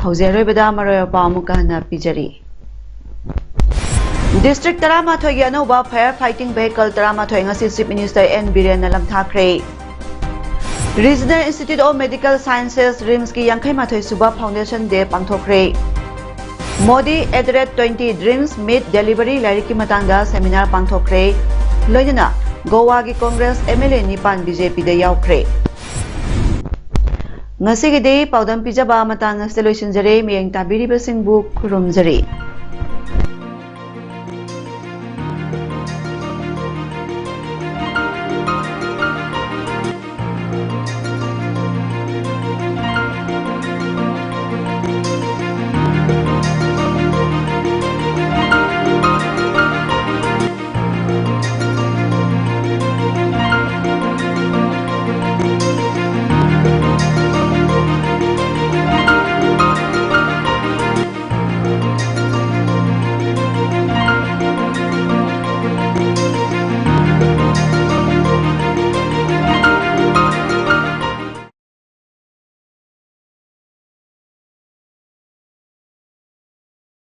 ꯍꯧꯖꯤꯛ ꯑꯔꯣꯏꯕꯗ ꯃꯔꯨꯑꯣꯏꯕ ꯄꯥꯎ ꯑꯃꯨꯛꯀ ꯍꯟꯅ ꯄꯤꯖꯔꯤ꯫ ꯗꯤꯁꯇ꯭ꯔꯤꯛ ꯇꯔꯥꯃꯥꯊꯣꯏꯒꯤ ꯑꯅꯧꯕ ꯐꯥꯌꯔ ꯐꯥꯏꯇꯤꯡ ꯚꯦꯍꯤꯀꯜ ꯇꯔꯥꯃꯥꯊꯣꯏ ꯉꯁꯤ ꯆꯤꯐ ꯃꯤꯅꯤꯁꯇꯔ ꯑꯦꯟ ꯕꯤꯔꯦꯟꯅ ꯂꯝꯊꯥꯈ꯭ꯔꯦ꯫ Regional institute of medical sciences, ꯔꯤꯝꯁꯀꯤ ꯌꯥꯡꯈꯩ ꯃꯥꯊꯣꯏ ꯁꯨꯕ ꯐꯥꯎꯟꯗꯦꯁꯟ ꯗꯦ ꯄꯥꯡꯊꯣꯛꯈ꯭ꯔꯦ꯫ Modi at the rate twenty Dreams Meet Delivery ꯂꯥꯏꯔꯤꯛꯀꯤ ꯃꯇꯥꯡꯗ ꯁꯦꯃꯤꯅꯥꯔ ꯄꯥꯡꯊꯣꯛꯈ꯭ꯔꯦ꯫ ꯂꯣꯏꯅꯅ ꯒꯣꯋꯥꯒꯤ ꯀꯣꯡꯒ꯭ꯔꯦꯁ ꯑꯦꯝ ꯑꯦꯜ ꯑꯦ ꯅꯤꯄꯥꯟ ꯕꯤ ꯖꯦ ꯄꯤꯗ ꯌꯥꯎꯈ꯭ꯔꯦ꯫ ꯉꯁꯤꯒꯤꯗꯤ ꯄꯥꯎꯗꯝ ꯄꯤꯖꯕ ꯃꯇꯥꯡ ꯑꯁꯤꯗ ꯂꯣꯏꯁꯤꯟꯖꯔꯦ꯫ ꯃꯤꯠꯌꯦꯡ ꯇꯥꯕꯤꯔꯤꯕꯁꯤꯡꯕꯨ ꯈꯨꯔꯨꯝꯖꯔꯤ꯫